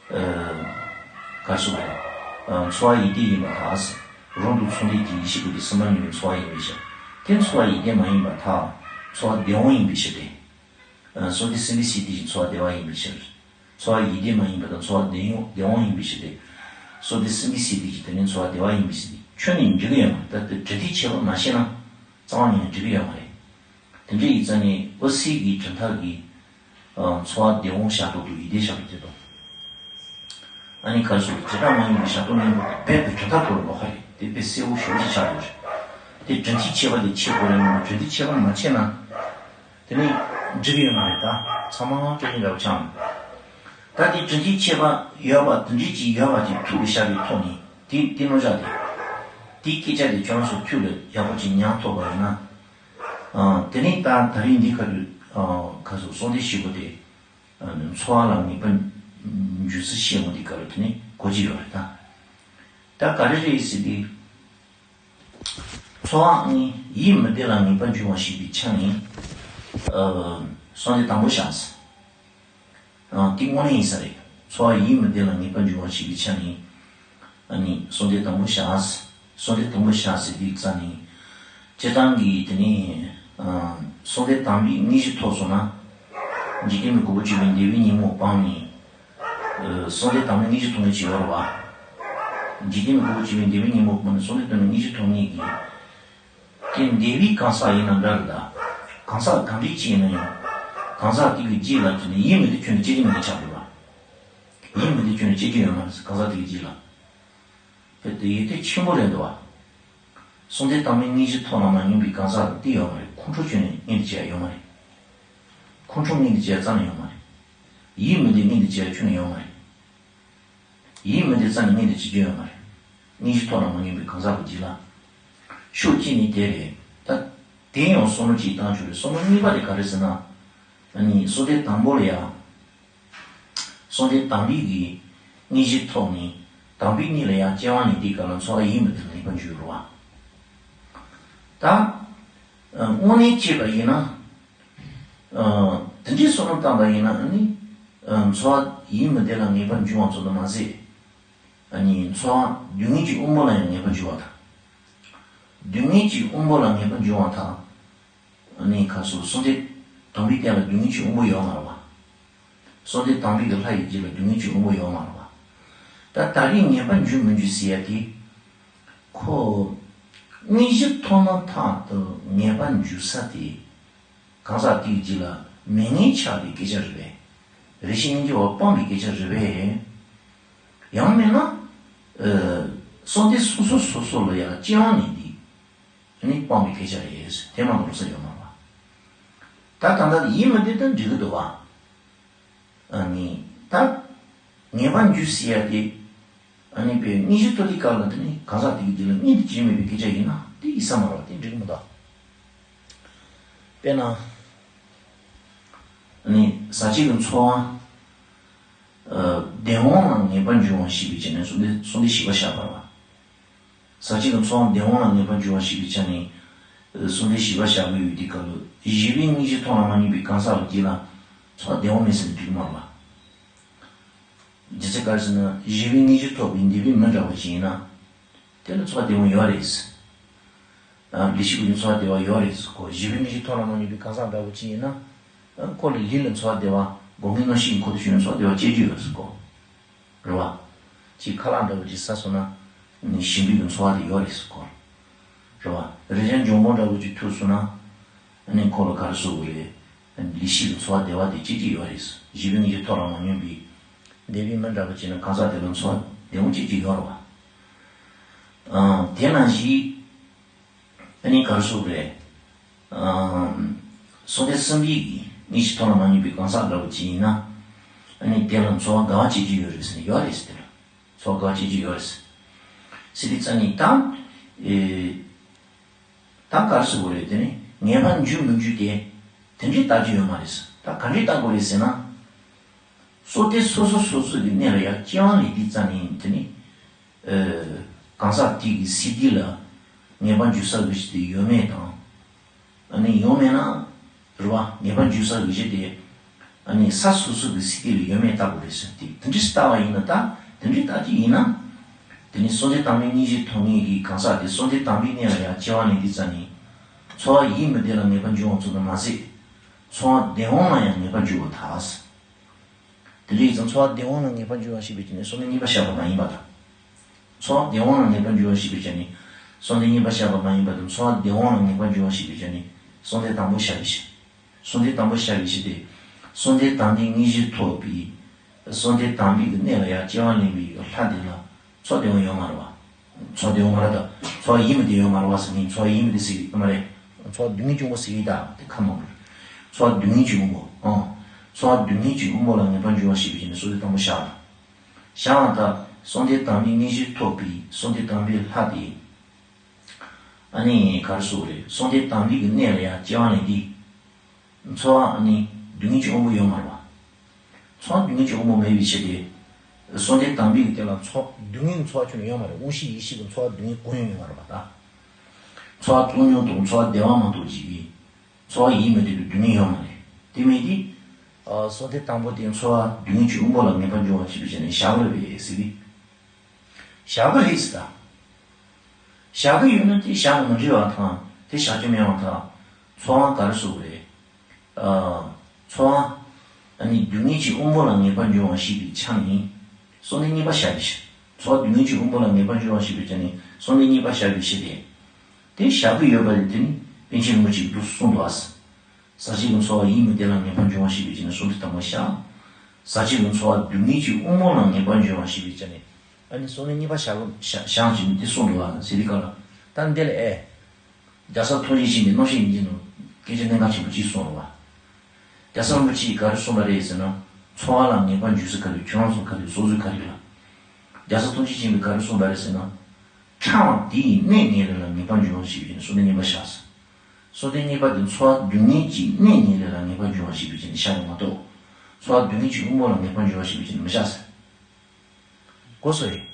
ཨ། ག་རེ་ཟེར་བ་རེད། ཨ། ཚོར་བ་ཡིད་བདེན་ཡིན་པར་ཐལ། རང་དང་མཚུངས་ལྡན་གྱི་ཡིད་ཤེས་སྐོར་གྱི་སེམས་མ་ཡིན་པའི་ཚོར་བ་ཡིན་པའི་ཕྱིར། དེ་ཚོར་བ་ཡིད་བདེན་མ་ཡིན་པར་ཐལ། ཚོར་བ་བདེན་དབང་ཡིན་པའི་ཕྱིར་ཏེ། ཨ། གསང་བདེ་སེམས་བདེ་སྲིད་དེ་བཞིན་ཚོར་བ་བདེ་བ་ཡིན་པའི་ཕྱིར། ཚོར་བ་ཡིད་བདེན་མ་ཡིན་པ་དང་ཚོར་བ་བདེན་དབང་བདེན་དབང་ཡིན་པའི་ཕྱིར་ཏེ། གསང་བདེ་སེམས་བདེ་སྲིད་དེ་བཞིན་དེ་ནི་ཚོར་བ་བདེ་བ་ཡིན་པའི་ཕྱིར་ཏེ། ཁྱོན་ནས་འགྲིག་གི་ཡོད་མ་རེད། ད་དེ་དྲི་མཐུན་ཁྱད་པར་མ་ཤེས་ན་རྩ་བ་ཉིད་ནས་འགྲིག་གི་ཡོད་མ་རེད། དེ་འདྲ་ཡིན་ཙང་ནི་འོད་གསལ་གྱི་གྲུབ་མཐའ་གི། ཨ། ཚོར་བ་བདེན་དབང་བཞག་སྟངས་དང་ཡིད་བདེན་བཞག་སྟངས་དེ་དང་། ཨ་ནི་ག་རེ་ཟེར། བྱེ་བྲག་སྨྲ་བརྗོད་ཀྱི་བཞག་སྟངས་གཉིས་པོ་དེ་རྦད་དེ་གྲུབ་མཐའ་ཐོག་ལ་ལོགས་ཀ་རེད། དེ་དཔེ་གསལ་པོ་ཞེ་པོ་ཅིག་ཆགས་ཡོད་རེད། དེ་དྲི་མཐུན་ཁྱད་པར་དེ་ཕྱེ་དགོས་རེད་མ་གཏོགས། དྲི་མཐུན་ཁྱད་པར་མ་ཕྱེ་ན། དེ་ནི་འགྲིག་གི་ཡོད་མ་རེད། ད་ཚང་མ་སྐད་ཆ་འདྲ་པོ་ཆགས་འདུག་ད་དེ་དྲི་མཐུན་ཁྱད་པར་ཡོད་པ་དེ་འདྲ་ཅིག་ཡོད་པ་ཅིག་ཐུག་ལ་བཞག་པའི་ཐོག་ནས་དེ་དེ་རྣམ་གཞག་དེ། དེའི་སྐད་ཆ་དེ་ཁྱོད་རང་ཚོ་ཐུགས་ལ་ཡག་པོ་ཅིག་ཉར་ཐུབ་པ་ཡིན་ན། ཨ། དེ་ནས་ད་ད་རིང་འདི་ཁ་དུས། ཨ། ཁ་སོ་གསང་བདེ་བཞི་པོ་དེ། ཨ། ཚོར་བ་ལ་ངེས་པར་འཇུག་ཚུལ་ཤེས་འོང་དེ་ག་ལ་དེ་ནས་གོ་གི་ཡོད་རེད་ད། ད་ག་རེ་རེད་ཟེར་དུས། ཚོར་བ་ནི་ཡིད་མི་བདེ་ལ་ངེས་པར་འབྱུང་བ་ཞིག་པའི་ཆ་ནས། ཨ། གསང་བདེ་དང་པོ་བཞག་ཟེར། ཨ། དེ་དངོས་གནས་ཡིན་ས་རེད། ཚོར་བ་ཡིད་མི་བདེ་ལ་ངེས་པར་འབྱུང་བ་ཞིག་པའི་ཆ་ནས། ཨ་ནི་གསང་བདེ་དང་པོ་བཞག་ཟེར། གསང་བདེ་དང་པོ་བཞག་ཟེར་དུས་ཙ་ནས། སྤྱིར་བཏང་གི་དེ་ནས། ཨ། གསང་བདེ་དང་པོའི་དངོས་གཞི་ཐོབ་སོང་ན། འཇིག་རྟེན་པའི་གོ་འཕང་བརྒྱུད་པའི་འདས་པའི་ཉོན་མོངས་སྤངས་ནས། ཨ། གསང་བདེ་དང་པོའི་དངོས་གཞི་ཐོབ་མཁན་ཅིག་ཡོད་རེད་བ། འཇིག་རྟེན་པའི་གོ་འཕང་བརྒྱུད་པའི་འདས་པའི་ཉོན་མོངས་སྤངས་ནས་གསང་བདེ་དང་པོའི་དངོས་གཞི་ཐོབ་མཁན་གྱི། དེ་འདས་པའི་གང་ཟག་ཡིན་ན་འདྲ་རེད་ད། གང་ཟག་གང་འདྲ་ཅིག་ཡིན་ན་ཡང་། གང་ཟག་དེ་གི་རྗེས་ལ་དེ་ནི་ཡིད་མི་བདེ་ཁྱོན་ནས་སྐྱེ་གི་མེད་པ་ཆགས་འགྲོ་བ། ཡིད་མི་བདེ་ཁྱོན་ནས་སྐྱེ་གི་ཡོད་མ་རེད། གང་ཟག་དེ་གི་རྗེས་ལ། དཔེ་དེ་ཡིད་བདེ་ཆེན་པོ་རེད་འདུག་བ། གསང་བདེ་དང་པོའི་དངོས་གཞི་ཐོབ་ལ་མ་ཉམས་པའི་གང་ཟག་དེ་ཡོད་མ་རེད། ཁོང་ཁྲོ་ཁྱོན་ནས་མངོན་དུ་བྱེད་ཡ་ཡོད་མ་རེད། ཁོང་ཁྲོ་མངོན་དུ་བྱེད་ཡ་རྩ་ནས་ཡོད་མ་རེད། ཡིད་མི་བདེ་མངོན་དུ་བྱེད་ཡ་ཁྱོན་ནས་ཡོད་མ་རེད། ཡིད་མི་བདེ་རྩ་ནས་མངོན་དུ་བྱེད་རྒྱུ་ཡོད་མ་རེད། དངོས་གཞི་ཐོབ་ལ་མ་ཉམས་པའི་གང་ཟག་གི་རྗེས་ལ། ཕྱོགས་གཅིག་ནས་དེ་རེད་ད། དེ་ཡང་བསམ་བློ་གཅིག་བཏང་ཆོག་རེད། བསམ་བློ་གཉིས་པ་དེ་ག་རེ་ཟེར་ན། ཨ་ནི་གསང་བདེ་དང་པོ་ལ་ཡ། གསང་བདེ་དང་པོའི་གི་དངོས་གཞི་ཐོབ་ནས། དང་པོའི་གཉིས་ལ་ཡང་སྐྱེ་བ་ནས་དེའི་སྐབས་ལ་ཚོར་བ་ཡིད་མི་བདེ་ལ་ངེས་པར་འཇུག་རུང་བ། ད། ཨ། དངོས་གནས་བྱས་པ་ཡིན་ན། ཨ། དེ་འདྲའི་བསམ་བློ་བཏང་པ་ཡིན་ན་ཨ་ནི། ཨ། ཚོར་བ་ཡིད་མི་བདེ་ལ་ངེས་པར་འབྱུང་བ་ཙམ་དུ་མ་ཟད། ཨ་ནི་ཚོར་བ་སྡུག་བསྔལ་གྱི་དབང་པོ་ལ་ཡང་ངེས་པར་འབྱུང་བ་དང་། སྡུག་བསྔལ་གྱི་དབང་པོ་ལ་ངེས་པར་འབྱུང་བ་དང་། ཨ་ནི་ཁ་སོ་གསང་བདེ་དང་པོའི་སྟེང་ལ་སྡུག་བསྔལ་གྱི་དབང་པོ་ཡོད་མ་རེད་བ། གསང་བདེ་དང་པོའི་གི་ལྷ་ཡི་རྗེས་ལ་སྡུག་བསྔལ་གྱི་དབང་པོ་ཡོད་མ་རེད་བ། ད་ད་རེས་ངེས་པར་འབྱུང་མི་འབྱུང་ཟེར་ཡ་དེ། ཁོ། དངོས་གཞི་ཐོབ་མ་ཐག་ཏུ་ངེས་པར་འབྱུང་ས་དེ། གང་ཟག་དེའི་རྗེས་ལ་མི་ངེས་ཆགས་པའི་སྐད་ཆ་རེད་པས། རེ་ཞིག་སྙིང་རྗེ་བ་སྤངས་པའི་སྐད་ཆ་རེད་པས། ཡང་མིན་ན། ཨ། གསང་བདེ་སོ་སོ་སོ་སོ་ལ་ཡང་སྐྱེ་བ་ནས་འདི། ནི་སྤངས་པའི་སྐད་ཆ་རེད། དེ་མ་གཏོགས་ས་ཡོད་མ་རེད། ད་ད་ལྟ་ཡིད་མི་བདེ་དང་འགྲིག་གི་འདུག་བ། ཨ་ནི་ད་ངེས་པར་འབྱུང་ཟེར་ཡ་དེ། ཨ་ནི་པའི་དངོས་གཞི་ཐོབ་དུས་སྐབས་ལ་དེ་ནི་གང་ཟག་དེ་གི་རྗེས་ལ་མངོན་དུ་བྱེད་མེད་པའི་སྐད་ཆ་ཡིན་ན་དེ་ཡིན་ས་མ་རེད་བ། དེ་འགྲིག་གི་མི་འདུག་དཔེར་ན། ཨ་ནི་ཟག་བཅས་ཀྱི་ཚོར་བ། ཨ། བདེན་དབང་ལ་ངེས་པར་འབྱུང་བ་ཞེས་པའི་ཆ་ནས་གསང་བདེ་གསང་བདེ་བཞི་པ་བཞག་པ་རེད་བ། ཟག་བཅས་ཀྱི་ཚོར་བ་བདེན་དབང་ལ་ངེས་པར་འབྱུང་བ་ཞེས་པའི་ཆ་ནས། ཨ། གསང་བདེ་བཞི་པ་བཞག་གི་ཡོད་དུས་སྐབས་ལ་བཞི་པའི་དངོས་གཞི་ཐོབ་ལ་མ་ཉམས་པའི་གང་ཟག་གི་རྗེས་ལ་ཚོར་བ་བདེན་དབང་མེད་ཟེར་ན་འགྲིག་གི་མ་རེད་བ། རྒྱུ་མཚན་ག་རེ་ཟེར་ན་བཞི་པའི་དངོས་གཞི་ཐོབ་པའི་འདས་པའི་མི་འདྲ་བོ་ཅིག་ཡིན་ན། དེ་ལ་ཚོར་བ་བདེན་དབང་ཡོད་རེད། ལུས་ཤེས་ཀུན་གྱི་ཚོར་བ་བདེ་བ་ཡོད་རེད་ཟེར་གོ། བཞི་པའི་དངོས་གཞི་ཐོབ་ལ་མ་ཉམས་པའི་གང་ཟག་འདྲ་བོ་ཅིག་ཡིན་ན། ཁོ་ལ་ལུས་ལ་ཚོར་བ་བདེ་བ། སྒོ་ལྔའི་རྣམ་ཤེས་ཀྱི་འཁོར་དུ་ཞུགས་ནས་ཚོར་བ་བདེ་བ་སྐྱེ་རྒྱུ་ཡོད་ཟེར་གོ། རེད་བ། ཅིག་ཁ་ལག་འདྲ་བོ་ཅིག་ཟ་སོང་ན། ནི་ཞིམ་པའི་གི་ཚོར་བ་དེ་ཡོད་རེད་ཟེར་གོ། རེད་བ། རེག་བྱ་འཇམ་པོ་འདྲ་བོ་ཅིག་ཐུག་སོང་ན། ནི་ཁོ་ལ་ག་རེ་ཟེར་དགོས་རེད། ལུས་ཤེས་ཀྱི་ཚོར་བ་བདེ་བ་དེ་སྐྱེ་རྒྱུ་ཡོད་རེད། བཞི་པའི་དངོས་གཞི་ཐོབ་ལ་མ་ཉམས་པའི། འདས་པའི་མི་འདྲ་བོ་ཅིག་ཡིན་ན་གང་ཟག་དེ་ལ་ཚོར་བ་བདེ་བོ་སྐྱེ་རྒྱུ་ཡོད་རེད་བ། ཨང་། དེ་ནང་བཞིན། ཨ་ནི་ག་རེ་ཟེར་དགོས་རེད། ཨང་། གསང་བདེ་གསང་བའི་གི་དངོས་གཞི་ཐོབ་ལ་མ་ཉམས་པའི་གང་ཟག་འདྲ་བོ་ཅིག་ཡིན་ན། ཨ་ནི་དེ་ལ་ཚོར་བ་དགའ་བ་སྐྱེ་རྒྱུ་ཡོད་རེད་ཟེར་ན་ཡོད་རེད་ཟེར་དེ་ལ། ཚོར་བ་དགའ་བ་སྐྱེ་རྒྱུ་ཡོད་རེད་ཟེར། ཟེར་དུས་ཙ་ནི་ད། ཨེ། ད་ག་རེ་ཟེར་དགོས་རེད། དེ་ནི་ངེས་པར་འབྱུང་མི་འབྱུང་དེ། དེ་འདྲའི་ལྟ་རྒྱུ་ཡོད་མ་རེད་ཟེར། ད་ག་འདྲའི་ལྟ་དགོས་རེད་ཟེར་ན། སོ་སྡེ་སོ་སོ་སོ་སོ་གི་གནས་ལ་ཡང་སྐྱེ་བ་ལེན་དུས་ཙམ་ནས་དེ་ནི། ཨ། གང་ཟག་དེ་གི་སྲིད་དེ་ལ་ངེས་པར་འཇུག་ས་གི་གཞི་དེ་ཡོད་མེད་དང་། ཨ་ནི་ཡོད་མེད་ན། རེད་བ། ངེས་པར་འཇུག་ས་གི་གཞི་དེ། ཨ་ནི་ས་སོ་སོ་གི་སྲིད་དེ་ལ་ཡོད་མེད་ལྟ་དགོས་རེད་ཟེར་ཏེ། དེ་འདྲའི་ལྟ་བ་ཡིན་ན། ད་དེ་འདྲའི་ལྟ་རྒྱུ་ཡིན་ན། དེ་ནི་གསོལ་འདེབས་དམ་པའི་སྙིང་རྗེ་ཐོབ་མཁན་གྱི་གང་ཟག་དེ་གསོལ་འདེབས་དམ་པའི་གནས་ལ་ཡང་སྐྱེ་བ་ལེན་དུས་ཙམ་ནས། ཚོར་བ་ཡིད་མི་བདེ་ལ་ངེས་པར་འབྱུང་བ་ཙམ་དུ་མ་ཟད། ཚོར་བ་བདེ་བ་ལ་ཡང་ངེས་པར་འབྱུང་བར་ཐལ། དེ་འདྲ་ཡིན་ཙང་ཚོར་བ་བདེ་བ་ལ་ངེས་པར་འབྱུང་བ་ཞེས་པའི་ཆ་ནས་གསོལ་འདེབས་གཉིས་པ་བཞག་པ་མ་ཡིན་པ་དང་། ཚོར་བ་བདེ་བ་ལ་ངེས་པར་འབྱུང་བ་ཞེས་པའི་ཆ་ནས་གསོལ་འདེབས་གཉིས་པ་བཞག་པ་མ་ཡིན་པ་དང་། ཚོར་བ་བདེ་བ་ལ་ངེས་པར་འབྱུང་བ་ཞེས་པའི་ཆ་ནས་གསོལ་འདེབས་དང་པོ་བཞག་པའི་ཕྱིར། གསོལ་འདེབས་དང་པོ་བཞག་པའི་ཕྱིར་ཏེ། གསོལ་འདེབས་དམ་པའི་སྙིང་རྗེ་ཐོབ་པའི། གསོལ་འདེབས་དམ་པའི་གི་གནས་ལ་ཡང་སྐྱེ་བ་ལེན་པའི་ལྷ་དེ་ལ། ཚོར་བདེ་བ་ཡོད་མ་རེད་བ། ཚོར་བདེ་བ་མ་རེད་ད། ཚོར་ཡིད་མི་བདེ་ཡོད་མ་རེད་བ་ཟེར་ནས། ཚོར་ཡིད་མི་བདེ་ཟེར་གི་ཡོད་མ་རེད། ཚོར་སྡུག་བསྔལ་གྱི་དབང་པོ་ཟེར་གི་ཡིན་ད། དེ་ཁ་མང་པོ་རེད། ཚོར་སྡུག་བསྔལ་གྱི་དབང་པོ། ཨང་། ཚོར་སྡུག་བསྔལ་གྱི་དབང་པོ་ལ་ངེས་པར་འབྱུང་བ་ཞེས་པའི་ཆ་ནས་གསོལ་འདེབས་དང་པོ་བཞག་ལ། བཞག་པ་ད། གསོལ་འདེབས་དམ་པའི་སྙིང་རྗེ་ཐོབ་པའི་གསོལ་འདེབས་དམ་པའི་ལྷ་དེ། ཨ་ནི་ག་རེ་ཟེར་དགོས་རེད། གསོལ་འདེབས་དམ་པའི་གི་གནས་ལ་ཡང་སྐྱེ་བ་ལེན་དུས། ཚོར་བ་ནི་སྡུག་བསྔལ་གྱི་དབང་པོ་ཡོད་མ་རེད་བ། ཚོར་བ་སྡུག་བསྔལ་གྱི་དབང་པོ་མེད་པའི་ཕྱིར་ཏེ། གསོལ་འདེབས་དམ་པའི་གི་དེ་ལ་ཚོར་སྡུག་བསྔལ་གྱི་ཚོར་བ་ཁྱོན་ནས་ཡོད་མ་རེད། དབང་ཤེས་ཡིད་ཤེས་ཀྱི་ཚོར་བ་སྡུག་བསྔལ་གང་ཡང་ཡོད་མ་རེད་བ་ད། ཚོར་བ་སྡུག་བསྔལ་དང་ཚོར་བ་བདེ་བ་མ་གཏོགས་ཅིག་གིས། ཚོར་བ་ཡིད་མི་བདེ་བའི་སྡུག་བསྔལ་ཡོད་མ་རེད། དེ་མིན་དེ། གསོལ་འདེབས་དང་པོ་དེ་ཚོར་བ་སྡུག་བསྔལ་གྱི་དབང་པོ་ལ་ངེས་པར་འབྱུང་བ་ཞེས་པའི་ཆ་ནས་བཞག་པ་རེད་པས་ཟེར་གི། བཞག་གི་རེད་ཟེར་ད། བཞག་གི་ཡོད་ན་དེ་བཞག་མི་འགྲིག་པ་དང་དེ་བཞག་རྒྱུ་མེད་པ་དང་། ཚོར་བ་ག་རེ་ཟེར་དགོས་རེད། ཨ། ཚོར་བ། ཨ་ནི་སྡུག་བསྔལ་གྱི་དབང་པོ་ལ་ངེས་པར་འབྱུང་བ་ཞེས་པའི་ཆ་ནས། གསོལ་འདེབས་གཉིས་པ་བཞག་པའི་ཕྱིར། ཚོར་བ་སྡུག་བསྔལ་གྱི་དབང་པོ་ལ་ངེས་པར་འབྱུང་བ་ཞེས་པའི་ཆ་ནས་གསོལ་འདེབས་གཉིས་པ་བཞག་པའི་ཕྱིར་ཏེ། དེ་བཞག་གི་ཡོད་པ་རེད། དེ་ནི་པཎ་ཆེན་རིན་པོ་ཆེས་འདུག་གསུངས་འདུག་ཨ། ཟག་བཅས་ཀྱི་ཚོར་བ་ཡིད་མི་བདེ་ལ་ངེས་པར་འབྱུང་བ་ཞེས་པའི་ཆ་ནས་གསོལ་འདེབས་དང་པོ་བཞག། ཟག་བཅས་ཀྱི་ཚོར་བ་སྡུག་བསྔལ་གྱི་དབང་པོ་ལ་ངེས་པར་འབྱུང་བ་ཞེས་པའི་ཆ་ནས། ཨ་ནི་གསོལ་འདེབས་གཉིས་པ་བཞག་བཞག་བཞག་ཅིག་འདི་གསུངས་འདུག་ཨ། ཟེར་དུས་སྐབས་ལ། ད་འདི་ལ་ཨེ། རྒྱལ་ཚབ་ཐུགས་རྗེ་ཆེན་པོའི་རྣམ་བཤད་ཡིན་གྱི་འདུག་སྐད་ཆ་གནད་འགག་ཆེན་པོ་གཅིག་གསུངས་རེད་བ། རྒྱལ་ཚབ་རིན་པོ་ཆེས་ག་རེ་གསུངས་པ་རེད་ཟེར་ན། ཚོར་བ་ལ་ངེས་པར་འཇུག་ས་ག་རེ། ཁྱོད་རང་ཚོ་ག་རེ་སོ་སོས་ག་རེ་ལ། རྒྱལ་ཚབ་ཐུགས་རྗེ་ཆེན་པོས་ག་རེ་གསུངས་པ་རེད་ཟེར་ན། ཕྲ་བ་དེ་ཡི་གནས་ངེས་ལེགས་ལ་ངེས་པར་འབྱུང་བ་ཞེས་པའི་གསོལ་འདེབས་གཉིས་པ་བཞག་ཟེར། གསོལ་འདེབས་གཉིས་པ་དེ་ཚོར་བ་སྡུག་བསྔལ་གྱི་གནས་ངེས་ལེགས་ལ་ངེས་པར་འབྱུང་བ་ཞེས་པའི་ཆ་ནས་བཞག་ཡོད་མ་གཏོགས། ཚོར་བ་སྡུག་བསྔལ་གྱི་དབང་པོ་ལ་ངེས་པར་འབྱུང་བ་ཞེས་པའི་ཆ་ནས་མི་བཞག་ཟེར། གོ་སོང་ངས།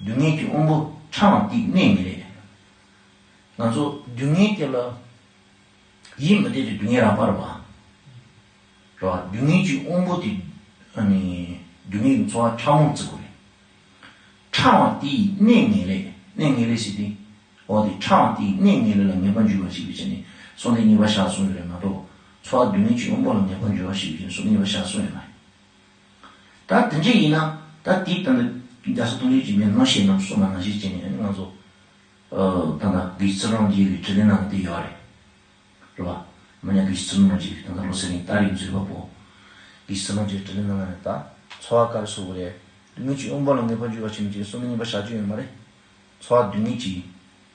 སྡུག་བསྔལ་གྱི་དབང་པོ་ཕྲ་བ་དེའི་གནས་ངེས་ལེགས། ང་ཚོ་སྡུག་བསྔལ་དེ་ལ་ཡིད་མི་བདེ་དེ་སྡུག་བསྔལ་རགས་པ་རེད་བ། རེད་བ། སྡུག་བསྔལ་གྱི་དབང་པོ་དེ། ཨ་ནི། སྡུག་བསྔལ་གྱི་ཚོར་བ་ཕྲ་མོ་བརྩི་དགོས་རེད། ཕྲ་བ་དེའི་གནས་ངེས་ལེགས། གནས་ངེས་ལེགས་ཟེར་དུས། འོ་དེ་ཕྲ་བ་དེའི་གནས་ངེས་ལེགས་ལ་ངེས་པར་འཇུག་པ་ཞེས་པའི་ཆ་ནས་གསོལ་འདེབས་གཉིས་པ་བཞག་གསུངས་ཡོད་རེད་མ་གཏོགས། ཚོར་བ་སྡུག་བསྔལ་གྱི་དབང་པོ་ལ་ངེས་པར་འཇུག་པ་ཞེས་པའི་ཆ་ནས་གསོལ་འདེབས་གཉིས་པ་བཞག་གསུངས་ཡོད་མ་རེད། ད་དེ་འདྲ་ཡིན་ན། ད་དེའི་སྟེང་དུ་རྒྱལ་ཚབ་ཐུགས་རྗེ་ཆེན་པོས་རྣམ་བཤད་རྣམས་གསུངས་པ་ནང་བཞིན་བྱས་ནས། ཨ་ནི་ང་ཚོ། ཨ། ད་ལྟ་དགེ་བཤེས་ཚུལ་ཁྲིམས་རྣམ་རྒྱལ་གྱི་དྲི་ལན་ནང་དེ་ཡོད་རེད། རེད་བ། མི་ཉག་དགེ་བཤེས་ཚུལ་ཁྲིམས་རྣམ་རྒྱལ་གྱི་ད་ལྟ་ལོ་སེ་རིང་རྟ་རིགས་མཛོད་པ་པོ། དགེ་བཤེས་ཚུལ་ཁྲིམས་རྣམ་རྒྱལ་གྱི་དྲི་ལན་ནང་ནས་ད། ཚོར་བ་ག་རེ་ཟེར་དགོས་རེད། སྡུག་བསྔལ་གྱི་དབང་པོ་ལ་ངེས་པར་འཇུག་པ་ཞེས་པའི་ཆ་ནས་གསོལ་འདེབས་གཉིས་པ་བཞག་རྒྱུ་ཡོད་མ་རེད། ཚོར་བ་སྡུག་བསྔལ་གྱི་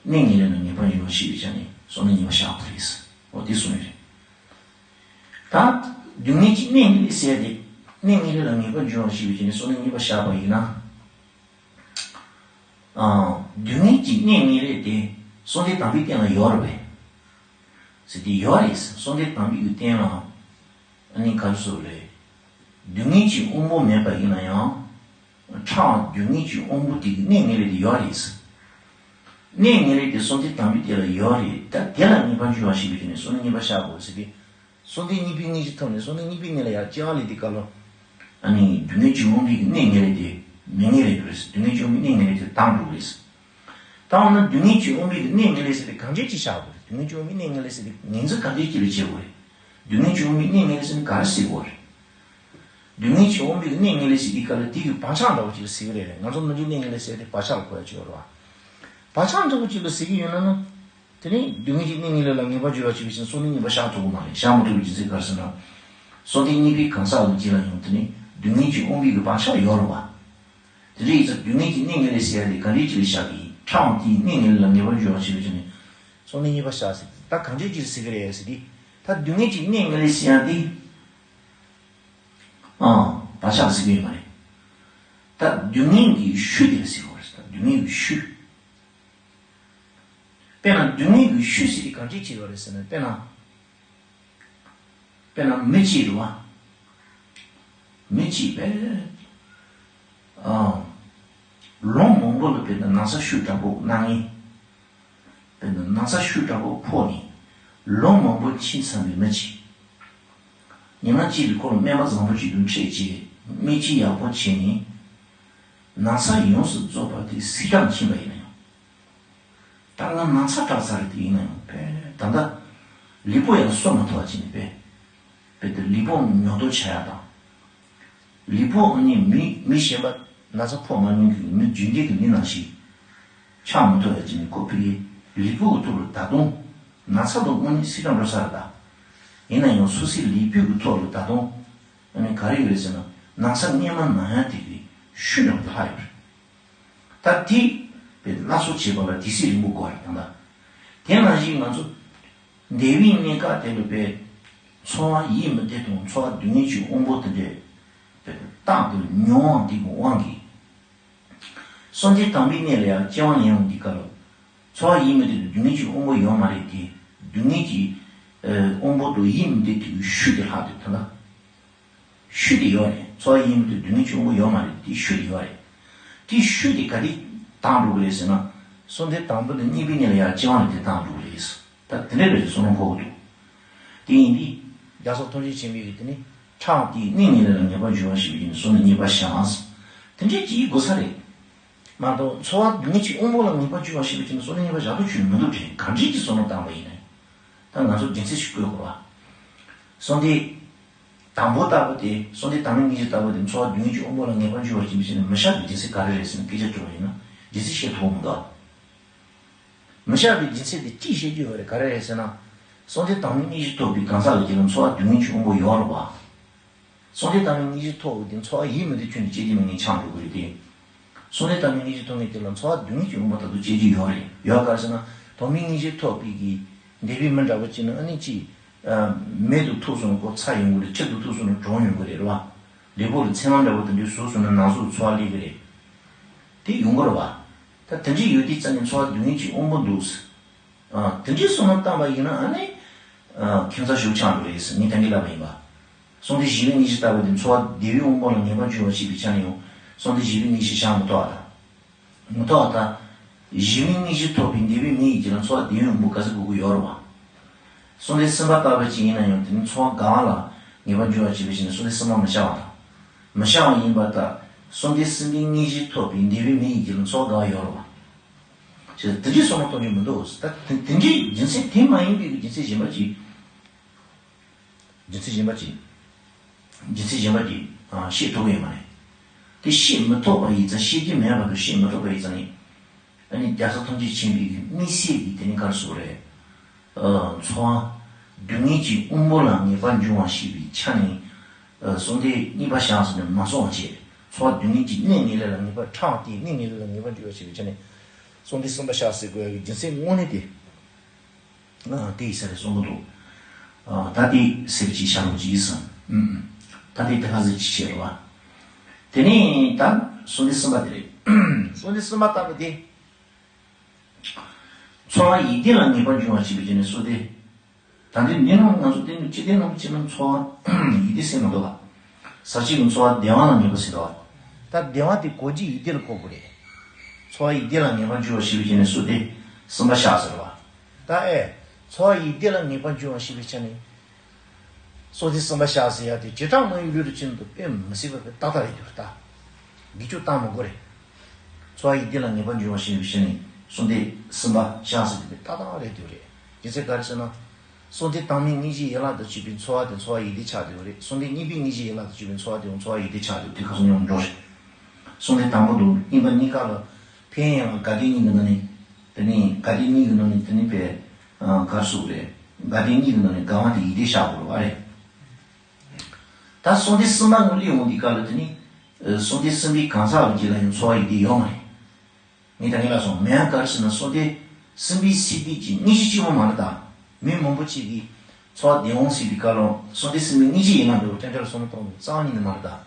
གནས་ངེས་ལེགས་ལ་ངེས་པར་འཇུག་པ་ཞེས་པའི་ཆ་ནས་གསོལ་འདེབས་གཉིས་པ་བཞག་པ་རེད། འོ་དེ་གསུངས་ཡོད་རེད། ད་སྡུག་བསྔལ་གྱི་གནས་ངེས་ལེགས་ཟེར་ཏེ། གནས་ངེས་ལེགས་ལ་ངེས་པར་འཇུག་པ་ཞེས་པའི་ཆ་ནས་གསོལ་འདེབས་གཉིས་པ་བཞག་པ་ཡིན་ན། ཨ། སྡུག་བསྔལ་གྱི་གནས་ངེས་ལེགས་དེ་གསོལ་འདེབས་དམ་པའི་རྟེན་ལ་ཡོད་རེད་པས། ཟེར་དེ་ཡོད་རེད། གསོལ་འདེབས་དམ་པའི་གི་རྟེན་ལ། ཨ་ནི་ག་རེ་ཟེར་དགོས་རེད། སྡུག་བསྔལ་གྱི་དབང་པོ་མེད་པ་ཡིན་ན་ཡང་། ཕྲ་བ་སྡུག་བསྔལ་གྱི་དབང་པོ་དེ་གི་གནས་ངེས་ལེགས་དེ་ཡོད་རེད། གནས་ངེས་ལེགས་དེ་གསོལ་འདེབས་དམ་པའི་རྟེན་ལ་ཡོད་རེད། ད་དེ་ལ་ངེས་པར་འཇུག་པ་ཞེས་པའི་ཆ་ནས་གསོལ་འདེབས་གཉིས་པ་བཞག་དགོས་ཟེར་ཏེ། གསོལ་འདེབས་གཉིས་པའི་དངོས་གཞི་ཐོབ་ནས་གསོལ་འདེབས་གཉིས་པའི་གནས་ལ་ཡང་སྐྱེ་བ་ལེན་དུས་སྐབས་ལ། ཨ་ནི་སྡུག་བསྔལ་གྱི་དབང་པོའི་གནས་ངེས་ལེགས་དེ་མི་ངེས་ལེགས་རེད། སྡུག་བསྔལ་གྱི་དབང་པོའི་གནས་ངེས་ལེགས་དེ་དྭངས་འགྲོ་གི་རེད། ད་འོ་ན་སྡུག་བསྔལ་གྱི་དབང་པོའི་གནས་ངེས་ལེགས་ཟེར་དེ་གང་འདྲས་ཅིག་བཞག་དགོས་རེད། སྡུག་བསྔལ་གྱི་དབང་པོའི་གནས་ངེས་ལེགས་ཟེར་དེ་ངོས་འཛིན་གང་འདྲས་ཅིག་ལ་བྱེད་དགོས་རེད། སྡུག་བསྔལ་གྱི་དབང་པོའི་གནས་ངེས་ལེགས་ཟེར་དེ་ག་རེ་ཟེར་དགོས་རེད། སྡུག་བསྔལ་གྱི་དབང་པོའི་གནས་ངེས་ལེགས་ཟེར་དེ་ག་ལ་དེ་གི་བག་ཆགས་འདྲ་བོ་ཅིག་ལ་ཟེར་གི་རེད། ང་ཚོ་ནམ་རྒྱུན་གནས་ངེས་ལེགས་ཟེར་དེ་བག་ཆགས་ལ་གོ་ཡ་ཅིག་ཡོད་རེད་བ། བག་ཆགས་འདྲ་བོ་ཅིག་ལ་ཟེར་གི་ཡོད་ན་ན། དེ་ནས་སྡུག་བསྔལ་གྱི་གནས་ངེས་ལེགས་ལ་ངེས་པར་འཇུག་པ་ཞེས་པའི་ཆ་ནས་གསོལ་འདེབས་གཉིས་པ་བཞག་ཐུབ་ཀྱི་མ་རེད། བཞག་མ་ཐུབ་པའི་རྒྱུ་མཚན་ག་རེ་ཟེར་ན། གསོལ་འདེབས་གཉིས་པའི་གང་ཟག་ལ་གཅིག་ལ་ཡང་དེ་ནས་སྡུག་བསྔལ་གྱི་དབང་པོའི་གི་བག་ཆགས་ཡོད་རེད་བ། དེ་འདྲ་ཡིན་ཙང་སྡུག་བསྔལ་གྱི་གནས་ངེས་ལེགས་ཟེར་ཡ་དེ་ག་འདྲའི་ཅིག་ལ་བཞག་གི་ཡིན། ཕྲ་བ་དེའི་གནས་ངེས་ལེགས་ལ་ངེས་པར་འཇུག་པ་ཞེས་པའི་ཆ་ནས་གསོལ་འདེབས་གཉིས་པ་བཞག་ཟེར། ད་གང་འདྲའི་ཅིག་ལ་ཟེར་གི་རེད་ཟེར་དུས། ད་སྡུག་བསྔལ་གྱི་གནས་ངེས་ལེགས་ཟེར་ཡ་དེ། ཨང་། བག་ཆགས་ཟེར་གི་ཡོད་མ་རེད། ད་སྡུག་བསྔལ་གྱི་ཤུལ་དེ་ལ་ཟེར་བ་རེད། ད་སྡུག་བསྔལ་གྱི་ཤུལ། དཔེར་ན་སྡུག་བསྔལ་གྱི་ཤུལ་ཟེར་དེ་གང་འདྲས་ཅིག་ཡོད་རེད་ཟེར་ན། དཔེར་ན། དཔེར་ན་མི་གཅིག་རེད་བ། མི་གཅིག་པས། ཨ། ལོ་མང་པོ་ལ་དཔེར་ན་ན་ཚ་ཤུགས་དྲག་པོ་ན་ངེས། དཔེར་ན་ན་ཚ་ཤུགས་དྲག་པོ་ཕོག་ནས་ལོ་མང་པོ་ཕྱིན་ཚར་བའི་མི་གཅིག་ཉི་མ་གཅིག་ལ་ཁོ་ལ་སྨན་པ་བཟང་པོ་གཅིག་ཏུ་འཕྲད་རྗེས་སྨན་བཅོས་ཡག་པོ་བྱས་ནས། ན་ཚ་ཡོངས་སུ་རྫོགས་པ་དེ་སེལ་ཐབས་ཕྱིན་པ་ཡིན་ན་ཡང་། ད་ང་ན་ཚ་དྲག་ཚར་དེ་ཡིན་ན་ཡང་དཔེ་ད་ལྟ་ལུས་པོ་ཡང་གསོ་མ་ཐུབ་པ་བྱས་ནས་དཔེ་དཔེ་དེ་ལུས་པོ་ཉོ་ཐོ་བྱ་ཡ་དང་། ལུས་པོ་ནི་མི་མི་གཞན་པ་ན་ཚ་ཕོག་མ་མྱོང་གི་མི་རྒྱུན་ལྡན་གྱི་མི་ནང་བཞིན་ཆགས་མ་ཐུབ་ཡ་བྱས་ནས་ཁོ་ཕི་ལུས་པོ་གི་ཐོག་ལ་ད་དུང་ན་ཚ་དང་དངོས་གནས་སེལ་ཐབས་འགྲོ་ས་རེད་ད། ཡིན་ན་ཡང་སོ་སོའི་ལུས་པོ་གི་ཐོག་ལ་ད་དུང་ཨ་ནི་ག་རེ་ཡོད་རེད་ཟེར་ན་ན་ཚ་སྔོན་མ་ན་ཡ་དེ་གི་ཤུལ་འདྲ་པོ་དེ་ལྷག་ཡོད་རེད། ད་དེ་བས་སླར་གསོ་བྱེད་པ་ལ་དུས་ཚོད་རིང་པོ་དགོས་རེད་ད་ལྟ། དེ་ནང་བཞིན་ང་ཚོ་འདས་པའི་གནས་སྐབས་དེ་ལ་བས་ཚོར་བ་ཡིད་མི་བདེ་དང་ཚོར་བ་སྡུག་བསྔལ་གྱི་དབང་པོ་དེ་འདྲས་བས་རྟག་ཏུ་མྱོང་བ་དེ་གི་དབང་གིས། གསོ་ནད་དང་པོའི་གནས་ལ་ཡང་སྐྱེ་བ་ལེན་ཡོང་དུས་སྐབས་ལ་ཚོར་བ་ཡིད་མི་བདེ་དང་སྡུག་བསྔལ་གྱི་དབང་པོ་ཡོད་མ་རེད་དེ། སྡུག་བསྔལ་གྱི་ཨ་དབང་པོ་དང་ཡིད་མི་བདེ་དེ་གི་ཤུལ་དེ་ལྷག་དུས་ད་ལྟ། ཤུལ་དེ་ཡོད་རེད། ཚོར་བ་ཡིད་མི་བདེ་སྡུག་བསྔལ་གྱི་དབང་པོ་ཡོད་མ་རེད་དེ་ཤུལ་དེ་ཡོད་རེད། དེ་ཤུལ་དེ་ག་དེ་བཏང་འགྲོ་གི་རེད་ཟེར་ན། གསོ་ནད་དང་པོ་ནས་གཉིས་པའི་གནས་ལ་ཡར་སྐྱེ་བ་ལ་དེ་བཏང་འགྲོ་གི་རེད། ད་དེ་འདྲ་རེད་བསམ་བློ་འཁོར་གི་འདུག་དེ་ཡིན་དུས། རྒྱ་སོགས་ཐམས་ཅད་མཁྱེན་པའི་གི་དེ་ནི་ཁྲག་དེའི་གནས་ངེས་ལེགས་ལ་ངེས་པར་འབྱུང་བ་ཞེས་པའི་ནི་གསོ་ནད་གཉིས་པ་བཞག་དེ་འདྲའི་གྱིས་དགོས་ས་རེད། མ་གཏོགས་ཚོར་བ་སྡུག་བསྔལ་གྱི་དབང་པོ་ལ་ངེས་པར་འབྱུང་བ་ཞེས་པའི་ཕྱིར་ན་གསོ་ནད་གཉིས་པ་བཞག་ཐུབ་ཆོས་མི་འདུག་དྲན་ག་འདྲས་ཀྱི་བསམ་བློ་བཏང་པ་ཡིན་ན། ད་ང་ཚོ་རྒྱུ་མཚན་ཞིག་བཀོད་དགོས་པ། གསོ་ནད་དང་པོ་ལྟ་བུ་དེ་གསོ་ནད་དང་པོའི་སྙིང་རྗེ་ལྟ་བུ་དེ་ཚོར་བ་སྡུག་བསྔལ་གྱི་དབང་པོ་ལ་ངེས་པར་འབྱུང་བ་ཞེས་པའི་ཕྱིར་ན་མི་བཞག་པའི་རྒྱུ་མཚན་ག་རེ་རེད་ཟེར་ན་སྐད་ཆ་དྲི་བ་ཡིན་ན་རྒྱུ་མཚན་བཤད་ཐུབ་མི་འདུག་མི་བཞག་པའི་རྒྱུ་མཚན་དེ་ཅིས་བཤད་རྒྱུ་ཡོད་རེད་ག་རེ་རེད་ཟེར་ན། གསོ་ནད་དང་པོའི་སྙིང་རྗེ་ཐོབ་པའི་གང་ཟག་ལ་རྒྱུད་ལ་ཚོར་བ་སྡུག་བསྔལ་གྱི་དབང་པོ་ཡོད་རེད་བ། གསོ་ནད་དང་པོའི་སྙིང་རྗེ་ཐོབ་པ་དེ་ཚོར་བ་ཡིད་མི་བདེ་ཁྱོན་ནས་སྐྱེ་རྒྱུ་མེད་མཁན་ཆགས་འགྲོ་གི་རེད་དེ། གསོ་ནད་དང་པོའི་སྙིང་རྗེ་ཐོབ་མཁན་དེ་ལ་ཚོར་བ་སྡུག་བསྔལ་གྱི་དབང་པོ་ད་དུང་སྐྱེ་རྒྱུ་ཡོད་རེད་ཡོད་ག་རེ་ཟེར་ན་ཐོག་མའི་སྙིང་རྗེ་ཐོབ་པའི་གི་འདས་པའི་མི་འདྲ་པོ་ཅིག་ནི་ཨ་ནི་ཅིག་མེ་དུ་ཐུག་སོང་ན་ཁོ་ཚ་ཡོང་གི་རེད། ཆུ་དུ་ཐུག་སོང་ན་གྲང་ཡོང་གི་རེད་རེད་བ། ལུས་པོ་ལ་ཚེར་མ་འདྲ་པོ་དེ་འདྲའི་ཟུག་སོང་ན་ན་ཟུག་ཚོར་བ་སླེབས་གི་རེད། དེ་ཡོང་གི་རེད་བ། ད་དེ་འདྲའི་ཡོད་དུས་ཙམ་ནས་ཚོར་བ་སྡུག་བསྔལ་གྱི་དབང་པོ་འདུག་ཨ། དེ་འདྲའི་བསམ་བློ་བཏང་པ་ཡིན་ན་ཨ་ནི། ཨ། ཁྱད་མཚར་ཞིག་ཆགས་འགྲོ་རེད་ཟེར་ངས་ད་གིན་ལབ་པ་ཡིན་པ། གསོ་ནད་གཞན་པའི་སྙིང་རྗེ་ལྟ་བུ་དེ་ཚོར་བ་འདས་པའི་དབང་པོ་ལ་ངེས་པར་འབྱུང་བ་ཞེས་པའི་ཆ་ནས་ཡང་གསོ་ནད་གཞན་པའི་སྙིང་རྗེ་བཞག་མི་ཐུབ་པ་དང་། མི་ཐུབ་པ་དང་། གཞན་པའི་སྙིང་རྗེ་ཐོབ་པའི་འདས་པའི་མི་ཡི་རྒྱུད་ལ་ཚོར་བ་འདས་པའི་དབང་པོ་ག་ཚོད་དགོས་ཀྱི་ཡོད་རེད་བ། གསོ་ནད་གསུམ་པ་ལྟ་བུ་ཅིག་ཡིན་ན་ཡང་དེ་ནི་ཚོར་བ་དགའ་བ་ལ་ངེས་པར་འབྱུང་བ་ཞེས་པའི་ཆ་ནས་གསོ་ནད་གསུམ་པ་མི་བཞག་པ་དང་། མི་བཞག་པ་ཡིན་པ་དང་གསོ་ནད་གསུམ་པའི་སྙིང་རྗེ་ཐོབ་པའི་འདས་པའི་མི་ཡི་རྒྱུད་ལ་ཚོར་བ་དགའ་བ་ཡོད་རེད་བ། ཞེས་དེ་འདྲའི་བསམ་བློ་གཏོང་རྒྱུ་མི་འདུག་ད་དེ་དེ་འདྲའི་རྒྱུ་མཚན་དེ་མ་ཡིན་པའི་རྒྱུ་མཚན་གཞན་པ་ཅིག་རྒྱུ་མཚན་གཞན་པ་ཅིག་རྒྱུ་མཚན་གཞན་པ་ཅིག་ཨ། བཤད་ཐུབ་ཀྱི་ཡོད་མ་རེད། དེ་བཤད་མི་ཐུབ་པ་ཡིན་ཙང་བཤད་རྒྱུ་མེད་པ་དང་བཤད་མི་ཐུབ་པ་ཡིན་ཙང་ནི། ཨ་ནི་རྒྱལ་ཚབ་ཐམས་ཅད་མཁྱེན་པའི་དམིགས་བསལ་གྱི་དེ་ནི་ག་རེ་ཟེར་དགོས་རེད། ཨ། ཚོར་བ་སྡུག་བསྔལ་གྱི་དབང་པོ་ལ་ངེས་པར་འབྱུང་བ་ཞེས་པའི་ཆ་ནས། ཨ། གསོ་ནད་གཉིས་པ་བཞག་ཟེར་ནས་མ་གསུངས་པ་བྱས། ཚོར་བ་སྡུག་བསྔལ་གྱི་གནས་ངེས་ལེགས་ལ་ངེས་པར་ཁྲག་དེའི་གནས་ངེས་ལེགས་ལ་ངེས་པར་འབྱུང་བ་ཞེས་པའི་ཆ་ནས། གསོ་ནད་གསུམ་པ་བཞག་ཟེར་དགོས་ཡག་གི་རྒྱུ་མཚན་དངོས་གནས་དེ། ཨ། དེ་ཡིན་ས་རེད་གསུང་གི་འདུག་ཨ། ད་དེ་ཟེར་གྱི་བྱ་རོགས་ཅིག་ཡིན་ས། ཨུམ། ད་དེ་དེ་ག་ཟེར་གྱི་བྱེད་རོགས། དེ་ནས་ད་གསོ་ནད་གསུམ་པ་དེ་རེད། གསོ་ནད་གསུམ་པ་ལྟ་བུ་དེ། ཚོར་བ་ཡིད་བདེ་ལ་ངེས་པར་འབྱུང་བ་ཞེས་པའི་རྒྱུ་ནི་གསོ་སྟེ། ད་འདི་འདི་རྣམས་ང་ཚོ་བསྟན་ནས་ཅི་བསྟན་རྣམས་ཅི་རྣམས་ཚོར་བ་ཡིད་བདེ་ཟེར་མི་འདུག་ག་ཟག་བཅས་ཀྱི་ཚོར་བ་བདེ་བ་ལ་ངེས་པ་ཟེར་འདུག་ག་ད་བདེ་བ་དེ་གོ་རྒྱུ་ཡིད་བདེ་ལ་གོ་དགོས་རེད། ཚོར་བ་ཡིད་བདེ་ལ་ངེས་པར་འབྱུང་བ་ཞེས་པའི་རྒྱུ་ནི་གསོ་སྟེ་གསུམ་པ་བཞག་ཟེར་བ། ད་ཨེ། ཚོར་བ་ཡིད་བདེ་ལ་ངེས་པར་འབྱུང་བ་ཞེས་པའི་ཆ་ནས། གསོ་སྟེ་གསུམ་པ་བཞག་ཟེར་ཡ་དེ་བྱེ་བྲག་སྨྲ་བའི་ལུགས་དང་ཅི་འདུག་དཔེ་མི་སྲིད་པ་དཔེ་ཏག་ཏག་རེད་འདུག་ད། འགུལ་སྐྱོད་བཏང་མི་དགོས་རེད། ཚོར་བ་ཡིད་བདེ་ལ་ངེས་པར་འབྱུང་བ་ཞེས་པའི་ཆ་ནས་གསོ་སྟེ་གསུམ་པ་བཞག་ཟེར་དེ་དཔེ་ཏག་ཏག་རེད་འདུག་རེད། རྒྱུ་མཚན་ག་རེ་ཟེར་ན། གསོ་སྟེ་དང་པོའི་སྙིང་རྗེ་ཡན་ལག་ཏུ་གྱུར་པའི་ཚོར་བ་དེ་ཚོར་བ་ཡིད་བདེ་ཆགས་བསྡད་པ་རེད། གསོ་སྟེ་གཉིས་པའི་སྙིང་རྗེ་ཡན་ལག་ཏུ་གྱུར་པའི་ཚོར་བ་དེ་ཡང་ཚོར་བ་ཡིད་བདེ་ཆགས་བསྡད་པ་དེ་ཁ་སང་མཉམ་འགྲོ་རེད། གསོ་སྟེ་དང་པོ་དང་གཉིས་པ་གཉིས་ཀ་ལ་ཕན་ཡོན་ལ་དགའ་བདེ་གཉིས་ཀྱི་ནང་ནས། དེ་ནས་དགའ་བདེ་གཉིས་ཀྱི་ནང་ནས་དེ་ནས་པའི། ཨ། ག་རེ་ཟེར་དགོས་རེད། དགའ་བདེ་གཉིས་ཀྱི་ནང་ནས་དགའ་བ་དེ་ཡིད་བདེ་བཞག་དགོས་རེད་བ་རེད། ད་གསོ་སྟེ་གསུམ་པ་ངོས་ལེན་འོང་དུས་སྐབས་ལ་དེ་ནི། ཨ། གསོ་སྟེ་གསུམ་པའི་གང་ཟག་ལ་རྒྱུད་ལ་ཡང་ཚོར་བ་ཡིད་བདེ་ཡོད་མ་རེད། ངས་ད་གིན་ལབ་སོང་། མེད་ཡང་ག་རེ་ཟེར་ན་གསོ་སྟེ་གསུམ་པའི་སྲིད་པའི་གི་སྙིང་རྗེ་གཅིག་པོ་མ་རེད་ད། མི་མང་པོ་གཅིག་གིས་ཚོར་བ་བདེ་བ་ཟེར་དུས་སྐབས་ལ་གསོ་སྟེ་གསུམ་པའི་སྙིང་རྗེ་ཡིན་ན་འགྲོ་བ་ཏན་ཏན་ལ་བསམ་བློ་གཏོང་དགོས་རྩ་བ་ཉིད་ནས་མ་རེད་ད།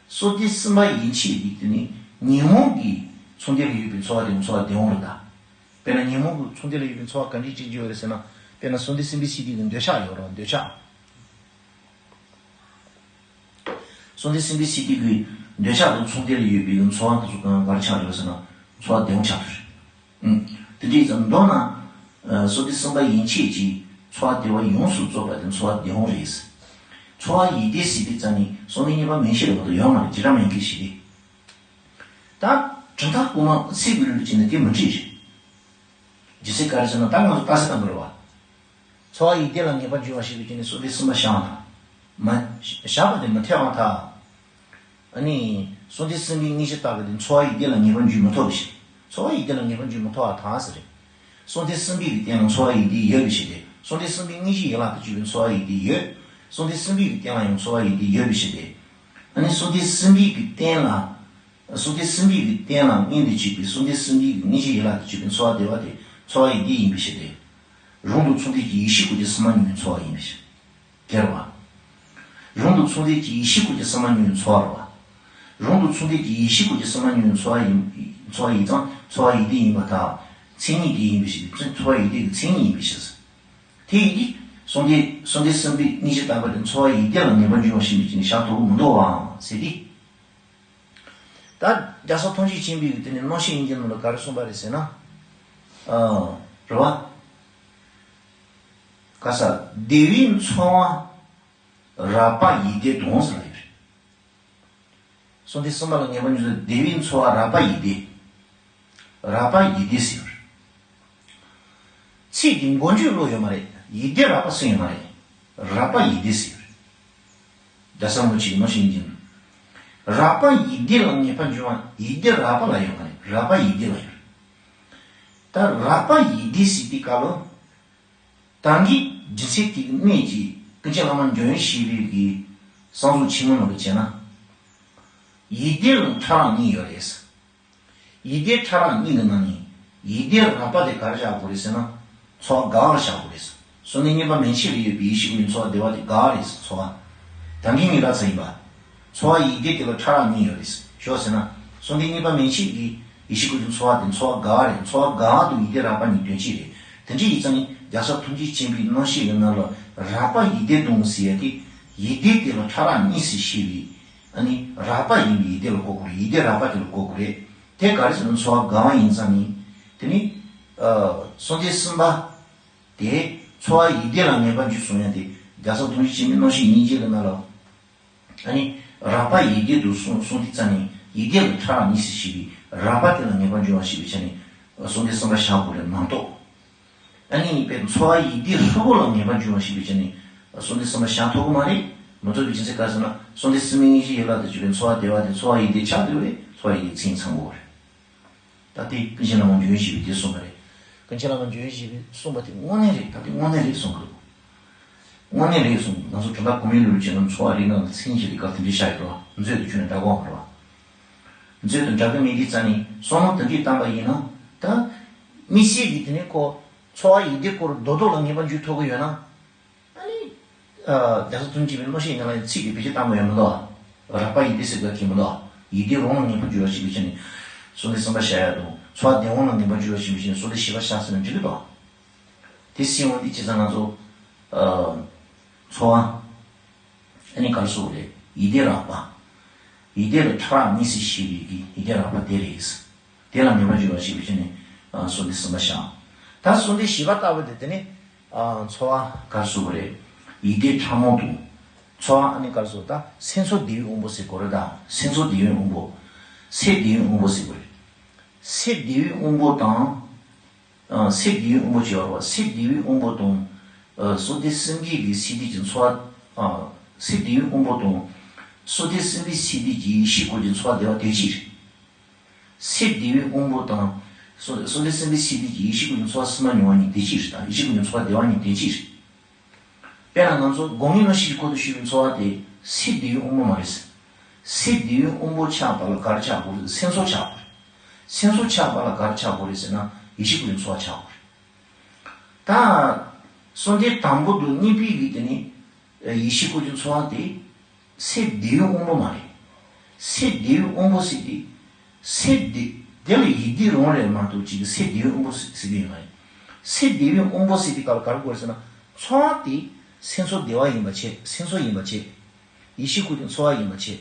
གསོ་སྟེ་གསུམ་པ་ཡན་ཆད་ཀྱི་དེ་ནི་ཉོན་མོངས་ཀྱི་ཚོར་འདུ་ལ་ཡོད་པའི་ཚོར་བ་དེ་ཚོར་བ་བདེ་བ་རེད་ད། དཔེར་ན་ཉོན་མོངས་ཀྱི་ཚོར་འདུ་ལ་ཡོད་པའི་ཚོར་བ་ག་འདྲས་ཅིག་ཡོད་རེད་ཟེར་ན། དཔེར་ན་གསོ་སྟེ་གསུམ་པའི་སྲིད་པའི་གི་འདོད་ཆགས་ཡོད་རེད་བ། འདོད་ཆགས། གསོལ་འདེབས་གསུམ་པའི་ཚིག་དེ་གི་འདོད་ཆགས་དང་ཚོགས་སྡེ་ལ་ཡོད་པའི་ཚོར་བ་དེ་ཚོ་གང་ག་རེ་ཆགས་ཡོད་ཟེར་ན་ཚོར་བ་བདེ་བ་ཆགས་ཐུབ་རེད། ཨང་། དེ་འདྲ་ཡིན་ཙང་མདོར་ན། ཨ། གསོལ་འདེབས་གསུམ་པ་ཡན་ཆད་ཀྱི་ཚོར་བ་བདེ་བ་ཡོངས་སུ་རྫོགས་པ་དེ་ཚོར་བ་བདེ་བ་རེད། ཚོར་བ་ཡིད་བདེ་ཟེར་དུས་ཙམ་ནས་གསོལ་འདེབས་གཉིས་པ་མན་ཆད་ལ་མ་གཏོགས་ཡོད་མ་རེད། བྱེ་བྲག་སྨྲ་མཁན་ཞིག་རེད། ད་དྲི་མཐའ་དགུ་མ་ཚིག་གི་ལུགས་ཀྱིས་ནི་དེ་མི་འགྲིག་རེད། རྒྱུ་མཚན་ག་རེ་ཟེར་ན་ད་ང་ཚོ་རྟགས་གསལ་ལྟ་བུ་རེད་བ། ཚོར་བ་ཡིད་བདེ་ལ་ངེས་པར་འབྱུང་བ་ཞེས་པའི་རྐྱེན་ནི་གསོལ་འདེབས་གསུམ་པ་བཞག་ན། མ། བཞག་པ་དེ་མི་འཐད་པར་ཐལ། ཨ་ནི། གསོལ་འདེབས་གསུམ་པའི་དངོས་གཞི་ལྟ་བུ་དེ་ཚོར་བ་ཡིད་བདེ་ལ་ངེས་པར་འབྱུང་མི་ཐུབ་པ་ཞིག་ཚོར་བ་ཡིད་བདེ་ལ་ངེས་པར་འབྱུང་མི་ཐུབ་པར་ཐལ་ཟེར་རེད། གསོལ་འདེབས་གསུམ་པའི་གི་སྟེང་ལ་ཚོར་བ་ཡིད་བདེ་ཡོད་པའི་ཕྱིར་ཏེ། གསོལ་འདེབས་གསུམ་པའི་དངོས་གཞི་ཡན་ལག་ཏུ་གྱུར་པའི་ཚོར་བ་ཡིད་བདེ་ཡོད། གསོལ་འདེབས་གསུམ་པའི་གི་སྟེང་ལ་ཡང་ཚོར་བ་ཡིད་བདེ་ཡོད་པའི་ཕྱིར་ཏེ། ཨ་ནི་གསོལ་འདེབས་གསུམ་པའི་གི་སྟེང་ལ། གསོལ་འདེབས་གསུམ་པའི་གི་སྟེང་ལ་མངོན་དུ་གྱུར་པའི་གསོལ་འདེབས་གསུམ་པའི་གི་དངོས་གཞི་ཡན་ལག་ཏུ་གྱུར་པའི་ཚོར་བ་བདེ་བ་དེ་ཚོར་བ་ཡིད་བདེ་ཡིན་པའི་ཕྱིར་ཏེ། རང་དང་ཚོགས་འདུས་ཀྱི་ཡེ་ཤེས་སྐུ་གྱི་སེམས་མ་མྱོང་བའི་ཚོར་བ་ཡིན་པའི་ཕྱིར། དེ་རེད་བ། རང་དང་ཚོགས་འདུས་ཀྱི་ཡེ་ཤེས་སྐུ་གྱི་སེམས་མ་མྱོང་བའི་ཚོར་བ་རེད་བ། རང་དང་ཚོགས་འདུས་ཀྱི་ཡེ་ཤེས་སྐུ་གྱི་སེམས་མ་མྱོང་བའི་ཚོར་བ་ཡིན། ཚོར་བ་ཡིན་ཙང་ཚོར་བ་ཡིད་བདེ་ཡིན་པར་ཐལ། མཚན་ཉིད་དེ་ཡིན་པའི་ཕྱིར་ཏེ། ཚོར་བ་ཡིད་བདེ་གི་མཚན་ཉིད་ཡིན་པའི་ཕྱིར། དེ་ཡིན་དུས། གསོལ་འདེབས། གསོལ་འདེབས་གསུམ་པའི་དངོས་གཞི་ལྟ་བུ་དེ་ཚོར་བ་ཡིད་བདེ་ལ་ངེས་པར་འབྱུང་བ་ཞིག་ཡིན་པའི་ཕྱིར་ནི་བཞག་ཐུབ་མི་འདུག་བའམ་ཟེར་ཏེ། ད་རྒྱལ་ཚབ་ཐམས་ཅད་མཁྱེན་པའི་དེ་ནི་རྣམ་བཤད་ཡིན་གྱི་ནང་ལ་ག་རེ་གསུངས་པ་རེད་ཟེར་ན། ཨ། རེད་བ། ག་ས་བདེ་བའི་ཚོར་བ་རགས་པ་ཡིད་བདེ་དང་ཟེར་ལ་ཡོད་རེད། གསོལ་འདེབས་གསུམ་པ་ལ་ངེས་པར་འབྱུང་བའི་བདེ་བའི་ཚོར་བ་རགས་པ་ཡིད་བདེ། རགས་པ་ཡིད་བདེ་ཟེར་བ་རེད། ཚིག་གི་མགོ་མཇུག་ཀློག་ཡོད་མ་རེད། ཡིད་བདེ་རགས་པ་གསུངས་ཡོད་མ་རེད། རགས་པ་ཡིད་བདེ་ཟེར་བ་རེད། རྒྱལ་ཚབ་མུ་ཆེ་གི་མ་ཤེས་ཀྱིན། རགས་པ་ཡིད་བདེ་ལ་ངེས་པར་འབྱུང་བ་ཡིད་བདེ་རགས་པ་ལ་ཡོད་མ་རེད། རགས་པ་ཡིད་བདེ་ལ་ཡོད་རེད། ད་རགས་པ་ཡིད་བདེ་ཟེར་དུས་སྐབས་ལ། ད་གིན་རྒྱུ་མཚན་དེ་གི་གནད་ཀྱིས་ཀུན་མཁྱེན་བླ་མ་འཇམ་དབྱངས་བཞད་པའི་གི་གསང་རྫོགས་ཆེན་མོ་ནང་དུ་བྱས་ན། ཡིད་བདེ་ལ་ཕྲ་རགས་གཉིས་ཡོད་རེད། ཡིད་བདེ་ཕྲ་རགས་གཉིས་ཀྱི་ནང་ནས་ཡིད་བདེ་རགས་པ་དེ་ག་རེ་བཞག་དགོས་རེད་ཟེར་ན། ཚོར་བ་དགའ་བ་ལ་བཞག་དགོས་རེད། གསོལ་འདེབས་གཉིས་པ་མན་ཆད་ལ་ཡོད་པའི་ཡེ་ཤེས་སྐུ་གི་ཚོར་བ་བདེ་བ་དེ་དགའ་བ་རེད། ཚོར་བ། ད་གིན་ངས་ལབ་ཚར་ཡིན་པ། ཚོར་བ་ཡིད་བདེ་དེ་ལ་ཕྲ་རགས་གཉིས་ཡོད་རེད། ཞོག་ཟེར་ན། གསོལ་འདེབས་གཉིས་པ་མན་ཆད་ཀྱི་ཡེ་ཤེས་སྐུ་གི་ཚོར་བ་དེ་ཚོར་བ་དགའ་བ་རེད། ཚོར་བ་དགའ་བ་དང་ཡིད་བདེ་རགས་པ་གཉིས་དོན་གཅིག་རེད། དེ་འདྲ་ཡིན་ཙང་ནི་རྒྱལ་ཚབ་ཐམས་ཅད་མཁྱེན་པའི་རྣམ་བཤད་ཀྱི་ནང་ལ་རགས་པ་ཡིད་བདེ་དང་ཟེར་ཡ་དེ། ཡིད་བདེ་དེ་ལ་ཕྲ་རགས་གཉིས་སུ་ཕྱེ་བའི། ཨ་ནི་རགས་པ་ཡིན་པའི་ཡིད་བདེ་ལ་གོ་དགོས་རེད། ཡིད་བདེ་རགས་པ་དེ་ལ་གོ་དགོས་རེད། དེ་ག་རེ་ཟེར་ན་ཚོར་བ་དགའ་བ་ཡིན་ཙང་ནི། དེ་ནི། ཨ། གསོལ་འདེབས་གསུམ་པ། དེ་ཚོར་བ་ཡིད་བདེ་ལ་ངེས་པར་འབྱུང་གསུང་ཡ་དེ་རྒྱལ་ཚབ་ཐམས་ཅད་མཁྱེན་པའི་རྣམ་བཤད་སྙིང་རྗེ་ལ་ན་ལ། ཨ་ནི་རགས་པ་ཡིད་བདེ་དུ་གསུངས་གསུངས་དུས་ཙམ་ནས་ཡིད་བདེ་ལ་ཕྲ་རགས་གཉིས་སུ་ཕྱེ་བའི་རགས་པ་དེ་ལ་ངེས་པར་འབྱུང་བ་ཞེས་པའི་ཆ་ནས་གསོལ་འདེབས་གསུམ་པ་བཞག་དགོས་རེད་མ་གཏོགས། ཨ་ནི་གཉིས་པའི་ཚོར་བ་ཡིད་བདེ་ལྷུག་པོ་ལ་ངེས་པར་འབྱུང་བ་ཞེས་པའི་ཆ་ནས་གསོལ་འདེབས་གསུམ་པ་བཞག་ཐུབ་ཀྱི་མ་རེད། མི་ཐུབ་པའི་རྒྱུ་མཚན་ག་རེ་ཟེར་ན་གསོལ་འདེབས་གསུམ་པའི་དངོས་གཞི་ཡན་ལག་ཏུ་གྱུར་པའི་ཚོར་བ་བདེ་བ་དེ་ཚོར་བ་ཡིད་བདེ་ཆགས་འདུག་རེད། ཚོར་བ་ཡིད་བདེ་ཚིག་ཚང་དགོས་རེད། ད་དེ་ཀུན་མཁྱེན་བླ་མ་འཇམ་དབྱངས་བཞད་པས་དེ་གསུངས་པ་རེད། ཀུན་མཁྱེན་བླ་མ་འཇམ་དབྱངས་བཞད་པས་གསུངས་པ་དེ་དངོས་གནས་རེད། ད་དེ་དངོས་གནས་རེད་གསུངས་ཀྱི་འདུག་དངོས་གནས་རེད་གསུངས། ང་ཚོ་དོན་དག་གོ་མིའི་ལུགས་བྱས་ན་ཚོར་བ་རིག་ནང་གི་མཚན་ཉིད་ཅིག་དེ་ག་དེ་འདྲའི་བཞག་ཡོད་རེད་བ། མཛོད་དུ་ཁྱོན་ནས་འདྲ་གོ་མ་རེད་བ། མཛོད་དུ་འདྲ་གི་མེད་དུས་ཙང་ནས་བསམ་བློ་དེ་འདྲས་བཏང་པ་ཡིན་ན། ད་དམིགས་བསལ་གྱི་དེ་ནས་ཁོ་ཚོར་བ་ཡིད་བདེ་སྐོར་རྡོག་རྡོག་ལ་ངེས་པ་འཇུག་ཐུབ་ཀྱི་ཡོད་ན། ཨ་ནི། ཨ། རྒྱལ་ཚབ་ཐམས་ཅད་མཁྱེན་པའི་རྣམ་བཤད་ནང་ལ་ཚིག་གི་བེད་སྤྱོད་བཏང་པ་ཡོད་མི་འདུག་རགས་པ་ཡིད་བདེ་ཟེར་དགོས་ཀྱི་མི་འདུག་ཡིད་བདེ་རང་ལ་ངེས་པར་འགྱུར་བ་ཞིག་གི་ཆ་ནས་གསོལ་འདེབས་གསུམ་པ་བཞག་ཡ་དང་། ཚོར་བ་བདེ་བ་ལ་ངེས་པར་འགྱུར་བ་ཞིག་གི་ཆ་ནས་གསོལ་འདེབས་བཞི་པ་བཞག་ཟེར་ན་འགྲིག་གི་འདུག་དེ་སྲིད་འོང་དུས་བྱས་ཙང་ང་ཚོ། ཨ། ཚོར་བ། ཨ་ནི་ག་རེ་ཟེར་དགོས་རེད། ཡིད་བདེ་རགས་པ། ཡིད་བདེ་ལ་ཕྲ་རགས་གཉིས་སུ་ཕྱེ་བའི་གི་ཡིད་བདེ་རགས་པ་དེ་རེད། དེ་ལ་ངེས་པར་འགྱུར་བ་ཞེས་པའི་ཆ་ནས། ཨ། གསོལ་འདེབས་གསུམ་པ་བཞག་ད་གསོལ་འདེབས་བཞི་པ་ལྟ་བུ་དེ་དེ་ནི། ཨ། ཚོར་བ་ག་རེ་ཟེར་དགོས་རེད། ཡིད་བདེ་ཕྲ་མོ་དང་། ཚོར་བ་ཨ་ནི་ག་རེ་ཟེར་ད་སེམས་ཚོར་བདེ་བའི་དབང་པོ་ཟེར་དགོས་རེད། ད་སེམས་ཚོར་བདེ་བའི་དབང་པོ། སེམས་བདེ་བའི་དབང་པོ་ཟེར་དགོས་རེད། སེམས་བདེ་བའི་དབང་པོ་དང་། ཨ། སེམས་བདེ་བའི་དབང་པོ་ཅིག་ཡོད་རེད་བ། སེམས་བདེ་བའི་དབང་པོ་དང་། ཨ། གསོལ་འདེབས་གསུམ་པའི་གི་སེམས་བདེ་གི་ཚོར་བ། ཨ། སེམས་བདེ་བའི་དབང་པོ་དང་། གསོལ་འདེབས་གསུམ་པའི་སེམས་བདེ་གི་ཡེ་ཤེས་སྐུ་གི་ཚོར་བ་བདེ་བ་དེ་གཅིག་རེད། སེམས་བདེ་བའི་དབང་པོ་དང་། གསོལ་གསོལ་འདེབས་གསུམ་པའི་སེམས་བདེ་གི་ཡེ་ཤེས་སྐུ་གི་ཚོར་བ་གསུམ་པ་མྱོང་བ་གཉིས་དེ་གཅིག་རེད། ད་ཡེ་ཤེས་སྐུ་གི་ཚོར་བ་བདེ་བ་གཉིས་དེ་གཅིག་རེད། དཔེར་ན་ང་ཚོ་སྒོམ་ངེས་རྣམ་ཤེས་ཀྱི་སྐོར་དུ་ཞུས་པའི་ཚོར་བ་དེ་སེམས་བདེ་བའི་དབང་པོ་མ་རེད། སེམས་བདེ་བའི་དབང་པོ་ཆགས་པ་ལ་ག་རེ་ཆགས་དགོས་རེད། སེམས་ཚོར་ཆགས་དགོས་རེད། སེམས་ཚོར་ཆགས་པ་ལ་ག་རེ་ཆགས་དགོས་རེད་ཟེར་ན་ཡེ་ཤེས་སྐུ་གི་ཚོར་བ་ཆགས་དགོས་རེད། ད་གསོལ་འདེབས་དང་པོ་དང་གཉིས་པའི་གི་དེ་ནི་ཡེ་ཤེས་སྐུ་གི་ཚོར་བ་དེ་སེམས་བདེ་བའི་དབང་པོ་མ་རེད། སེམས་བདེ་བའི་དབང་པོ་ཟེར་དེ། སེམས་བདེ་དེ་ལ་ཡིད་བདེ་རང་རེད་མ་གཏོགས་ཅིག་གི་སེམས་བདེ་བའི་དབང་པོ་ཟེར་གི་ཡོད་མ་རེད། སེམས་བདེ་བའི་དབང་པོ་ཟེར་དེ་ག་ལ་ག་རེ་དགོས་རེད་ཟེར་ན། ཚོར་བ་དེ་སེམས་ཚོར་བདེ་བ་ཡིན་པ་བྱས། སེམས་ཚོར་ཡིན་པ་བྱས། ཡིད་ཤེས་ཁོ་ཀྱི་ཚོར་བ་ཡིན་པ་བྱས།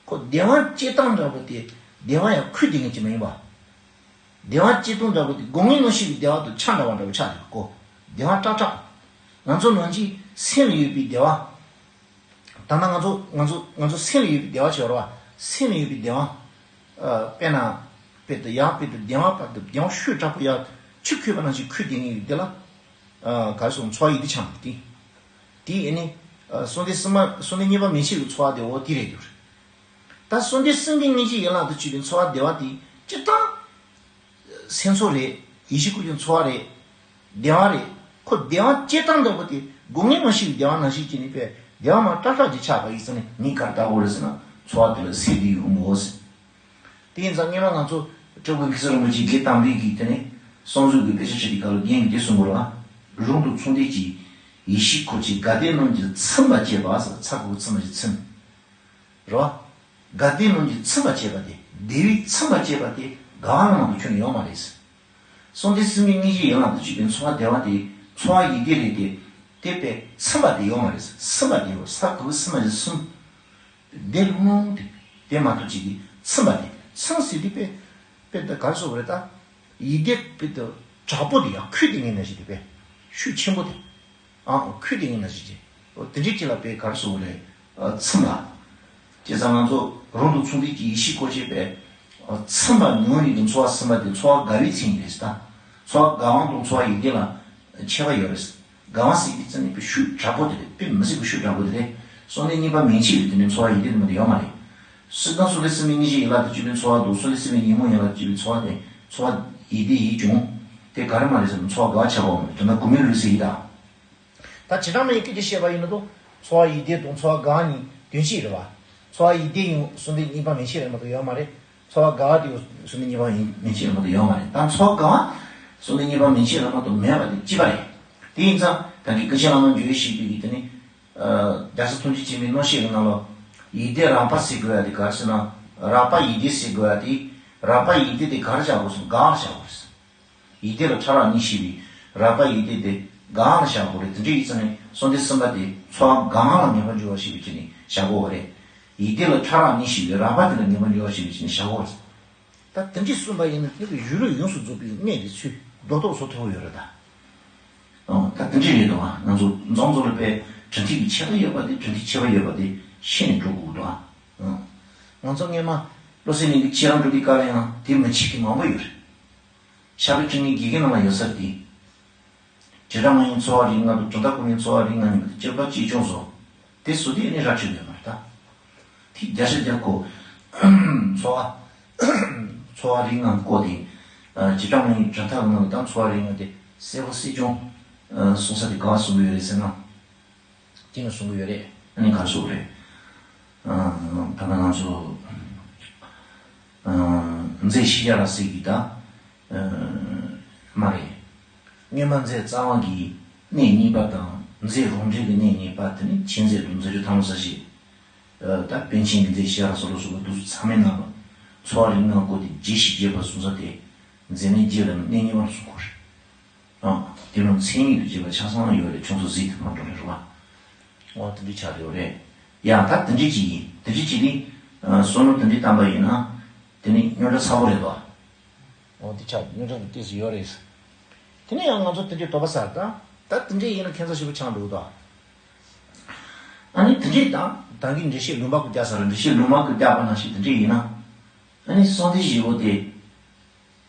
ཁོ་བདེ་བ་སྐྱེ་སྟངས་འདྲ་པོ་དེ་བདེ་བ་ཡང་ཁུར་བསྡད་མཁན་ཅིག་མ་ཡིན་པ། བདེ་བ་སྐྱེ་སྟངས་འདྲ་པོ་དེ་སྒོ་ལྔའི་རྣམ་ཤེས་ཀྱི་བདེ་བ་དང་ཆ་འདྲ་བ་འདྲ་པོ་ཆགས་འདུག་གོ། བདེ་བ་ཀྲག་ཀྲག་ང་ཚོ་ནང་གི་སེམས་ལ་ཡོད་པའི་བདེ་བ། ད་ལྟ་ང་ཚོ་ང་ཚོ་ང་ཚོ་སེམས་ལ་ཡོད་པའི་བདེ་བ་ཞིག་ཡོད་རེད་བ། སེམས་ལ་ཡོད་པའི་བདེ་བ། ཨ། དཔེར་ན། དཔེ་དེ་ཡང་དཔེ་དེ་བདེ་བ་བར་དུ་བདེ་བ་ཤུགས་དྲག་པོ་ཡར་ཆུ་ཁོལ་པ་ནང་བཞིན་ཁོལ་བསྡད་མཁན་ཡོད་དེ་ལ། ཨ། ག་རེ་ཟེར། ཚོར་བ་ཡིད་བདེ་ཆགས་འདུག་དེ། དེ་ཨ་ནི། ཨ། གསོལ་འདེབས་གསུམ་པ། གསོལ་འདེབས་གཉིས་པ་མན་ཆད་ཀྱི་ཚོར་བ་དེ་འོ་དེ་རེད་འདུག་ད་གསོལ་འདེབས་གསུམ་གྱི་སྙིང་རྗེ་ཡན་ལག་ཏུ་གྱུར་པའི་ཚོར་བ་བདེ་བ་དེ་སྤྱིར་བཏང་། སེམས་ཚོར་རེད། ཡིད་ཤེས་ཁོ་ཀྱི་ཚོར་བ་རེད། བདེ་བ་རེད། ཁོ་བདེ་བ་སྐྱེ་སྟངས་འདྲ་པོ་དེ་སྒོ་ལྔའི་རྣམ་ཤེས་ཀྱི་བདེ་བ་ནང་བཞིན་བྱས་ནས་པས་བདེ་བ་མར་ཀྲག་ཀྲག་ཅིག་ཆགས་པ་ཡིན་ཙང་ནི་མིས་ག་རེ་ལྟ་དགོས་རེད་ཟེར་ན། ཚོར་བ་དེ་ལ་སེམས་བདེ་ཡོང་དགོས་ཟེར། དེ་ཡིན་ཙང་སྔོན་མ་ང་ཚོ་སྤྲུལ་སྐུ་ཁེ་སང་རིན་པོ་ཆེ་དགེ་དམ་པའི་གི་དེ་ནས་གསང་གསུམ་གྱི་དཔེ་ཆ་ཁྲིད་དེ་སྐབས་ལ་རྒན་གྱིས་འདི་གསུང་གི་རེད་བ། རང་དང་མཚུངས་ལྡན་གྱི་ཡིད་ཤེས་ཁོ་ཆེ་དགའ་བདེ་རྣམས་ཀྱིས་ཚིམ་པར་བྱེད་པ་ཟེར། ཚ་གི་གུ་ཚིམ་པ་ཞིག་ཚིམ། རེད་བ། དགའ་བདེ་རྣམས་ཀྱིས་ཚིམ་པར་བྱེད་པ་དེ། བདེ་བས་ཚིམ་པར་བྱེད་པ་དེ་དགའ་བ་ལ་མ་གཏོགས་ཁྱོན་ནས་ཡོད་མ་རེད། གསོལ་འདེབས་གསུམ་གྱི་སྙིང་རྗེ་ཡན་ལག་ཏུ་གྱུར་པའི་ཚོར་བ་བདེ་བ་དེ་ཚོར་བ་ཡིད་བདེ་རེད་དེ། དེ་པས་ཚིམ་པ་དེ་ཡོད་མ་རེད། ཚིམ་པ་དེ་ཡོད། ས་གི་གུ་ཚིམ་པ་ཞིག་ཚིམ། བདེ་ལྷུང་ལྷུང་དེ། དེ་མ་གཏོགས་ཅིག་གིས་ཚིམ་པ་དེ། ཚིམ་ཟེར་དུས་པས། དཔེ་ད་ག་རེ་ཟེར་དགོས་རེད་ད། ཡིད་བདེ་དཔེ་ད་དྲག་པོ་དེ་ཡང་ཁོལ་བསྡད་མཁན་ནང་བཞིན་དེ་པས། ཤུགས་ཆེན་པོ་དེ། ཨང་། ཁོལ་བསྡད་མཁན་ནང་བཞིན་བྱས། འོ་དེ་འདྲའི་ཅིག་ལ་དཔེ་ག་རེ་ཟེར་དགོས་རེད། ཨ། ཚིམ་པ། བྱས་ཙང་ང་ཚོ་རང་དང་མཚུངས་ལྡན་གྱི་ཡིད་ཤེས་ཁོ་ཆེ་པས། ཨ། ཚིམ་པ་ཉུང་ཉུང་གི་ཚོར་བ་ཚིམ་པ་དེ་ཚོར་བ་དགའ་བའི་མཚན་ཉིད་རེད་ཟེར་ད། ཚོར་བ་དགའ་བ་དང་ཚོར་བ་ཡིད་བདེ་ལ་ཁྱད་པར་ཡོད་རེད། དགའ་བ་ཟེར་དུས་ཙམ་ནས་དཔེ་ཤུགས་དྲག་པོ་དེ་རེད། དཔེ་མི་སྲིད་པའི་ཤུགས་དྲག་པོ་དེ་རེད། གསོལ་འདེབས་གཉིས་པ་མན་ཆད་ལ་དེ་ནས་ཚོར་བ་ཡིད་བདེ་དེ་མ་དེ་ཡོད་མ་རེད། སྤྱིར་བཏང་གསོལ་འདེབས་གསུམ་གྱི་སྙིང་རྗེ་ཡན་ལག་ཏུ་གྱུར་པའི་ཚོར་བ་དང་གསོལ་འདེབས་གསུམ་གྱི་ཉོན་མོངས་ཡན་ལག་ཏུ་གྱུར་པའི་ཚོར་བ་དེ་ཚོར་བ་ཡིད་བདེ་ཡིད་འབྱུང་། དེ་ག་རེ་མ་རེད་ཟེར་ན་ཚོར་བ་དགའ་བ་ཆགས་པ་མ་རེད། དོན་དག་གོ་མིན་ལུས་ཟེར་ཡིན་ད། ད་བྱེ་བྲག་སྨྲ་བའི་སྐད་ཆ་བཤད་པ་ཡིན་ན་དོ། ཚོར་བ་ཡིད་བདེ་དང་ཚོར་བ་དགའ་བ་གཉིས་དོན་གཅིག་རེད་བ། ཚོར་བ་ཡིད་བདེ་ཡང་གསོལ་འདེབས་གཉིས་པ་མན་ཆད་ལ་མ་གཏོགས་ཡོད་མ་རེད། ཚོར་བ་དགའ་བ་དེ་གསོལ་འདེབས་གཉིས་པ་མན་ཆད་ལ་མ་གཏོགས་ཡོད་མ་རེད། ད་ཚོར་བ་དགའ་བ་གསོལ་འདེབས་གཉིས་པ་མན་ཆད་ལ་མ་གཏོགས་མེད་པ་དེ་གཅིག་པ་རེད། དེ་ཡིན་ཙང་ད་གིན་ཀུན་མཁྱེན་བླ་མ་འཇུ་ཡེ་ཞིག་པའི་གི་དེ་ནི། རྒྱལ་སྲས་ཐམས་ཅད་མཁྱེན་པའི་མངོན་ཤེས་ཀྱི་ནང་ལ། ཡིད་བདེ་རགས་པ་ཟེར་དགོས་ཡ་དེ་ག་རེ་ཟེར་ན། རགས་པ་ཡིད་བདེ་ཟེར་དགོས་ཡ་དེ། རགས་པ་ཡིད་བདེ་དེ་ག་རེ་བཞག་དགོས་སོང་། དགའ་བ་ལ་བཞག་དགོས་རེད། ཡིད་བདེ་ལ་ཕྲ་རགས་གཉིས་ཞེས་པའི་རགས་པ་ཡིད་བདེ་དེ་དགའ་བ་ལ་བཞག་དགོས་རེད། དེ་འདྲ་ཡིན་ཙང་ནི་གསོལ་འདེབས་གསུམ་པ་དེ་ཚོར་བ་དགའ་བ་ལ་ངེས་པར་འགྱུར་བ་ཞེས་པའི་ཆ་ནས་བཞག་དགོས་པ་རེད། ཡིད་བདེ་ལ་ཕྲ་རགས་གཉིས་ཞེས་པའི་རགས་པ་དེ་ལ་ངེས་པར་འགྱུར་བ་ཞེས་པའི་ཆ་ནས་བཞག་དགོས་པ་རེད། ད་དེ་འདྲ་གསུངས་པ་ཡིན་ན་དེ་གི་གཞུང་ལུགས་ཡོངས་སུ་རྫོགས་པའི་གནད་དེ་ཚུར་རྡོག་རྡོག་བཟོ་ཐུབ་ཡོད་རེད་ད། ཨོ་ད་དེ་འདྲ་རེད་དོ། ང་ཚོ་འཛོམས་འཛོམས་ལ་དཔེ་གྲུབ་མཐའ་གི་ཁྱད་པར་ཡོད་པ་དེ། གྲུབ་མཐའི་ཁྱད་པར་ཡོད་པ་དེ་ཤེས་ནས་འགྲོ་དགོས་དོ། ཨོ། ང་ཚོ་སྔོན་མ་བློ་གསལ་གླིང་གི་ཁྱེད་རང་འགྲོ་དུས་སྐབས་ལ་ཡང་དེ་མི་འཆད་མཁན་མང་པོ་ཡོད་རེད། ཤར་པའི་སྤྲིང་ནི་དགེ་རྒན་རྣམས་ལ་ཡོད་ས་དེ། བྱེ་བྲག་སྨྲ་བའི་ཚོར་བ་རིགས་ལྔ་དང་གྲུབ་མཐའ་སྐུ་མའི་ཚོར་བ་རིགས་ལྔ་གཉིས་པོ་དེ་སྤྱོད་པ་གཅེས་སྐྱོང་བཟོ། དེ་བཟོ་དུས་ནི་ར་འཕྲོད་ཡོད་མ་རེད་ད། དེ་རྒྱ་ཆེ་རྒྱ་ཁོ། ཚོར་བ། ཚོར་བ་རིགས་ལྔ་བཀོད་དེ། བྱེ་བྲག་སྨྲ་བའི་གྲུབ་མཐའ་ལ་ནང་དང་ཚོར་བ་རིགས་ལྔ་དེ་གསལ་པོ་གསལ་སྐྱོང་གསུང་ས་དེ་ག་པར་གསུང་གི་ཡོད་རེད་ཟེར་ན། དེ་ནས་གསུང་གི་ཡོད་རེད། ཨ་ནི་ག་རེ་ཟེར་དགོས་རེད། ད་ལྟ་ང་ཚོ་མཛད་ཤེས་བྱ་ར་ཟེར་གི་ད། མ་རེད། སྔོན་མ་མཛད་རྩ་བ་གི་གནད་གཉིས་པ་དང་མཛད་རང་འགྲེལ་གྱི་གནད་གཉིས་པ། དེ་ནི་མཆན་མཛད་དང་མཛད་སྤྱོད་ཐ་མ་ས་ཞེས། ད་པཎ་ཆེན་གྱི་མཛད་ཤེས་བྱ་ར་སོགས་ལ་སོགས་པ་དུས་སུ་ཚང་མའི་ནང་ལ་ཚོར་བ་རིགས་ལྔ་བཀོད་དེ་རྒྱས་ཤིང་རྒྱས་པར་གསུངས་ས་དེ་མཛད་གནད་རྒྱས་པའི་གནད་གཉིས་པ་ལ་གསུང་གི་ཡོད་རེད། ཨང་། དེ་ནང་མཚན་ཉིད་དུ་བརྗོད་པ་ཆ་ཚང་ཡོད་རེད། ཁྱོད་ཚོ་གཟིགས་ཏེ་ཕར་འགྲོ་རེད་རོ། འོ་དེ་འདྲ་ཆགས་ཡོད་རེད། ཡང་ད་དེ་འདྲ་ཅིག་ཡིན། དེ་འདྲ་ཅིག་ནི་བསམ་བློ་དེ་འདྲ་བཏང་པ་ཡིན་ན་དེ་ནི་རྙོག་དྲ་ཚ་པོ་རེད་དོ། འོ་དེ་ཆགས་རྙོག་དྲ་དེ་ཏོག་ཙམ་ཡོད་རེད། དེ་ནི་ཡང་ང་ཚོ་དེ་འདྲའི་དོགས་པ་ཟ་ད། ད་དེ་འདྲ་ཡིན་ན་ཁྱད་མཚར་ཞེ་པོ་ཆགས་འགྲོ་གི་འདུག་ཨ་ནི་དེ་འདྲ་དང་ད་གིན་འགྲེལ་བཤད་ལུང་པ་གུ་རྒྱག་ས་རེད། འགྲེལ་བཤད་ལུང་པ་གུ་རྒྱག་པ་ནང་བཞིན་དེ་འདྲ་ཡིན་ན། ཨ་ནི་གསོལ་འདེབས་བཞི་པོ་དེ།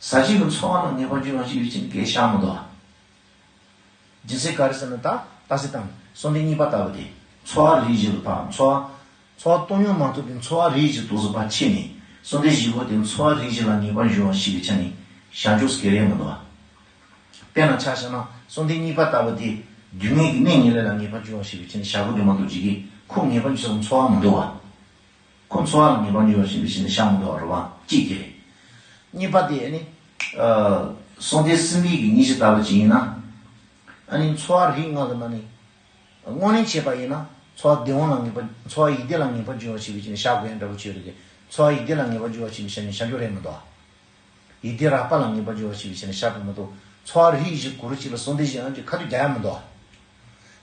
ཟག་བཅས་ཀྱི་ཚོར་བ་ལ་ངེས་པར་འགྱུར་བ་ཞེས་པའི་ཆ་ནས་སྐད་བཤད་མི་འདུག་རྒྱུ་མཚན་ག་རེ་ཟེར་ན་ད་རྟགས་གསལ་དང་གསོལ་འདེབས་གཉིས་པ་ལྟ་བུ་དེ་ཚོར་བ་རིགས་བཞི་ལ་ཕར་ཚོར་བ། ཚོར་བ་སྟོང་ཉིད་མ་ཐོབ་པའི་ཚོར་བ་རིགས་བཞི་ཏོག་ཙམ་ཕར་ཕྱེ་ནས་གསོལ་འདེབས་བཞི་པོ་དེ་ཚོར་བ་རིགས་བཞི་ལ་ངེས་པར་འགྱུར་བ་ཞེས་པའི་ཆ་ནས་བཞག་ཆོག་སྐད་རེད་མི་འདུག་དཔེར་ན་ཆ་བཞག་ན་གསོལ་འདེབས་གཉིས་པ་ལྟ་བུ་དེ་སྡུག་བསྔལ་གྱི་གནས་ངེས་ལེགས་ལ་ངེས་པར་འགྱུར་བ་ཞེས་པའི་ཆ་ནས་བཞག་དགོས་འདུག་མ་གཏོགས་ཅིག་གིས་ཁོ་ངེས་པར་འགྱུར་སོགས་ཚོར་བ་མི་འདུག་བ། ཁོ་ཚོར་བ་ལ་ངེས་པར་འགྱུར་བ་ཞེས་པའི་ཆ་ནས་བཞག་མི་འདུག་རེད་བ། གཅིག་དེ་རེད། གཉིས་པ་དེ་ནི། ཨ། གསོལ་འདེབས་གསུམ་པའི་གི་སྙིང་རྗེ་ལྟ་བུ་ཅིག་ཡིན་ན། ཨ་ནི་ཚོར་བ་རིགས་ལྔ་གི་ནང་ནས། དངོས་གནས་བྱས་པ་ཡིན་ན་ཚོར་བ་བདེ་བ་ལ་ངེས་པར་ཚོར་བ་ཡིད་བདེ་ལ་ངེས་པར་འགྱུར་བ་ཞེས་པའི་ཆ་ནས་བཞག་དགོས་ཡ་འདྲ་པོ་ཅིག་ཡོད་རེད་དེ། ཚོར་བ་ཡིད་བདེ་ལ་ངེས་པར་འགྱུར་བ་ཞེས་པའི་ཆ་ནས་བཞག་རྒྱུ་རེད་མི་འདུག་ཡིད་བདེ་རགས་པ་ལ་ངེས་པར་འགྱུར་བ་ཞེས་པའི་ཆ་ནས་བཞག་པ་མི་འདུག་ཚོར་བ་རིགས་བཞི་གུ་རུ་གཅིག་ལ་གསོལ་འདེབས་བཞི་ཡང་གཅིག་ཁ་ཐུག་རྒྱག་ཡ་མི་འདུག་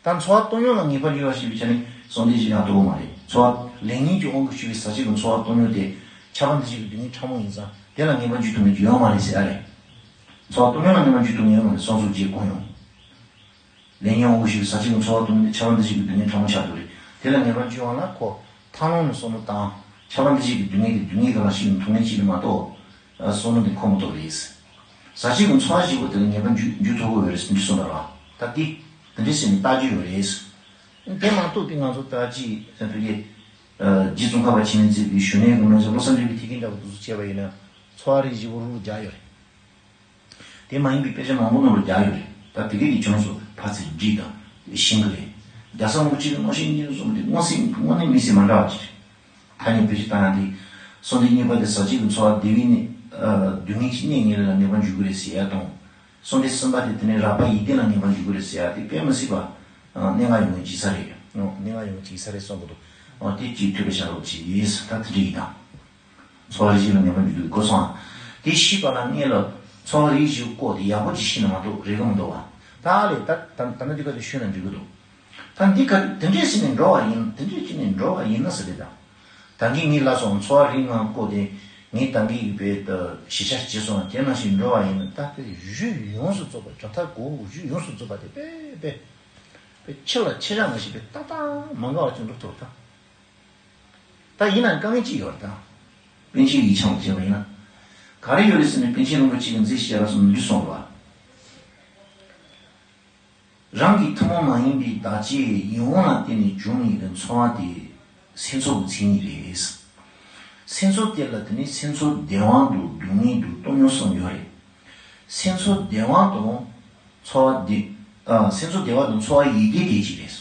ད་ཚོར་བ་སྟོང་ཉིད་ལ་ངེས་པར་འགྱུར་བ་ཞེས་པའི་ཆ་ནས་གསོལ་འདེབས་བཞི་ཡང་འདུག་མ་རེད། ཚོར་བ་ལེགས་ཉེས་ཀྱི་དབང་གིས་ཞུགས་པའི་ཟག་བཅས་ཀྱི་ཚོར་བ་སྟོང་ཉིད་དེ་ཁྱབ་པ་འདུ་བྱེད་ཀྱི་སྡུག་བསྔལ་ཕྲ་མོ་ཡིན་ཙང་དེ་ལ་ངེས་པར་འཇུག་ཐུབ་མཁན་ཅིག་ཡོད་མ་རེད་ཟེར་ཡ་རེད། ཚོར་བ་སྟོང་ཉིད་ལ་ངེས་པར་འཇུག་ཐུབ་མཁན་ཡོད་མ་རེད། སོང་ཙང་རྗེས་དགོངས་ཡོང་། ལེགས་ཉེས་དབང་གིས་ཞུགས་པའི་ཟག་བཅས་ཀྱི་ཚོར་བ་སྟོང་ཉིད་དེ་ཁྱབ་པ་འདུ་བྱེད་ཀྱི་སྡུག་བསྔལ་ཕྲ་མོ་ཆགས་འགྲོ་རེད། དེ་ལ་ངེས་པར་འཇུག་པ་ལ་ཁོ་ཐར་ལམ་ནས་བསམ་བློ་བཏང་། ཁྱབ་པ་འདུ་བྱེད་ཀྱི་སྡུག་བསྔལ་དེ་སྡུག་བསྔལ་གང་ལ་ཞིག་ནས་མཐོང་མཁན་ཅིག་རེད་མ་གཏོགས། བསམ་བློ་འདི་འཁོར་མི་ཐུབ་རེད། ཟག་བཅས་ཀྱི་ཚོར་བ་བཞི་པོ་དེ་ལ་ངེས་པར་འཇུག་འཇུག་ཐུབ་ཀྱི་ཡོད་རེད་ཟེར་འདི་གསུངས་པ་རེད་བ། ད་འདི་དེ་འདྲའི་ཟེར་ནས་བརྟག་རྒྱུ་ཡོད་རེད། དེ་མ་གཏོགས་དེ་ང་ཚོ་ད་ཅི་བོད་ཀྱི་རྗེ་ཙོང་ཁ་པ་འཆི་མེད་མཛད་པའི་ཞུ་ནས་དགོངས་པ་བློ་བཟང་འདྲེན་པའི་ཐེག་ཆེན་འདྲ་བོ་འདུག་སེ་བྱས་པ་ཡིན་ན་ཚོར་བ་རིགས་བཞི་པོ་རུ་རུ་སྦྱར་ཡོད་རེད། དེ་མ་ཡིན་པའི་དཔེ་ཆ་མང་པོ་ནང་ལ་སྦྱར་ཡོད་རེད། ད་དེ་གའི་དེ་ཁྱོད་ཚོ་ཕར་ཚུར་འདྲིས་དང་ཤེས་ཀྱི་རེད། རྒྱལ་ཚབ་རིན་པོ་ཆེ་གི་མངོན་ཤེས་ཉིད་གསུངས་པ་དེ་མངོན་གསལ་དངོས་གནས་མི་སྲིད་མ་འདྲ་བ་ཅིག་རེད། ཐ་སྙད་བེད་སྤྱོད་བཏང་ཡག་དེ། གསུམ་དེ་གཉིས་པ་དེ་ཟག་བཅས་ཀྱི་ཚོར་བ་བདེ་བའི་གནས། སྡུག་བསྔལ་གྱི་གནས་ངེས་ལ་ངེས་པར་འཇུག་གི་རེད་ཟེར་ཡག་དང་། གསུམ་དེ་གསུམ་པ་དེ་དེ་ནས་རགས་པ་ཡིད་བདེ་ལ་ངེས་པར་འཇུག་གི་རེད་ཟེར་ཡག་དེ་དཔེ་མི་སྲིད་པ། གནད་འགག་ཡོང་གི་ཅིག་ས་རེད། གནད་འགག་ཡོང་གི་ཅིག་ས་རེད་གསུང་གི་འདུག་དེ་གཅིག་ཐུགས་ལ་བཞག་རོགས་གྱིས། ད་དེ་འདྲ་ཡིན་ད། ཚོར་བ་རིགས་བཞི་ལ་ངེས་པར་འཇུག་དགོས་སོང་ཨ། དེ་ཤེས་པ་ལ་སྔོན་ལ་ཚོར་བ་རིགས་བཞི་བཀོད་དེ་ཡག་པོ་ཅིག་ཤེས་ན་མ་གཏོགས་རེག་གི་མི་འདུག་བ། ད་ཨ་ལས་ད་ད་ད་ནི་འདི་ག་དེ་ཤོད་ན་འགྲིག་གི་འདུག་ད་འདི་ག་དེ་འདྲས་ཟེར་ནས་འགྲོ་བ་ཡིན། དེ་འདྲས་བྱས་ནས་འགྲོ་བ་ཡིན་ན་ཟེར་རེད་ད། ད་གིན་ངས་ལབ་སོང་། ཚོར་བ་རིགས་ལྔ་བཀོད་དེ་ངས་ད་གིན་གི་བེད་ད་ཞིབ་ཆ་བྱས་སོང་། དེ་ནང་བཞིན་འགྲོ་བ་ཡིན་ན་ད་དེ་གཞི་ཡོངས་སུ་རྫོགས་པ་གྲུབ་མཐའ་གོ་གཞི་ཡོངས་སུ་རྫོགས་པ་དེ་དཔེ་དཔེ་དཔེ་ཕྱི་ལ་ཕྱི་བཞག་མ་ཤེས་པའི་ཏག་ཏག་མ་འགལ་བ་ཅིག་འགྲུབ་ཐུབ་ད། ད་ཡིན་ན་དཀའ་ངལ་ཅིག་ཡོད་རེད་ད། པཎ་ཆེན་ཡིག་ཆ་ལ་བྱས་པ་ཡིན་ན། ག་རེ་ཡོད་རེད་ཟེར་ན་པཎ་ཆེན་རིན་པོ་ཆེ་གིས་མཛད་བཞག་པ་གསུམ་འདི་གསུངས་པ། རང་གི་ཐུན་མོང་མ་ཡིན་པའི་བདག་ཅེས་ཡིད་དབང་ལ་བརྟེན་ནས་བྱུང་ཡོད་པའི་ཚོར་བ་དེ་སེམས་ཚོར་གྱི་མཚན་ཉིད་རེད། སེམས་ཚོར་དེ་ལ་དེ་ནི་སེམས་ཚོར་བདེ་བ་དང་སྡུག་བསྔལ་དང་སྟོང་ཉིད་གསུམ་ཡོད་རེད། སེམས་ཚོར་བདེ་བ་དང་ཚོར་བ་བདེ། ཨ། སེམས་ཚོར་བདེ་བ་དང་ཚོར་བ་ཡིད་བདེ་དེ་གཅིག་རེད།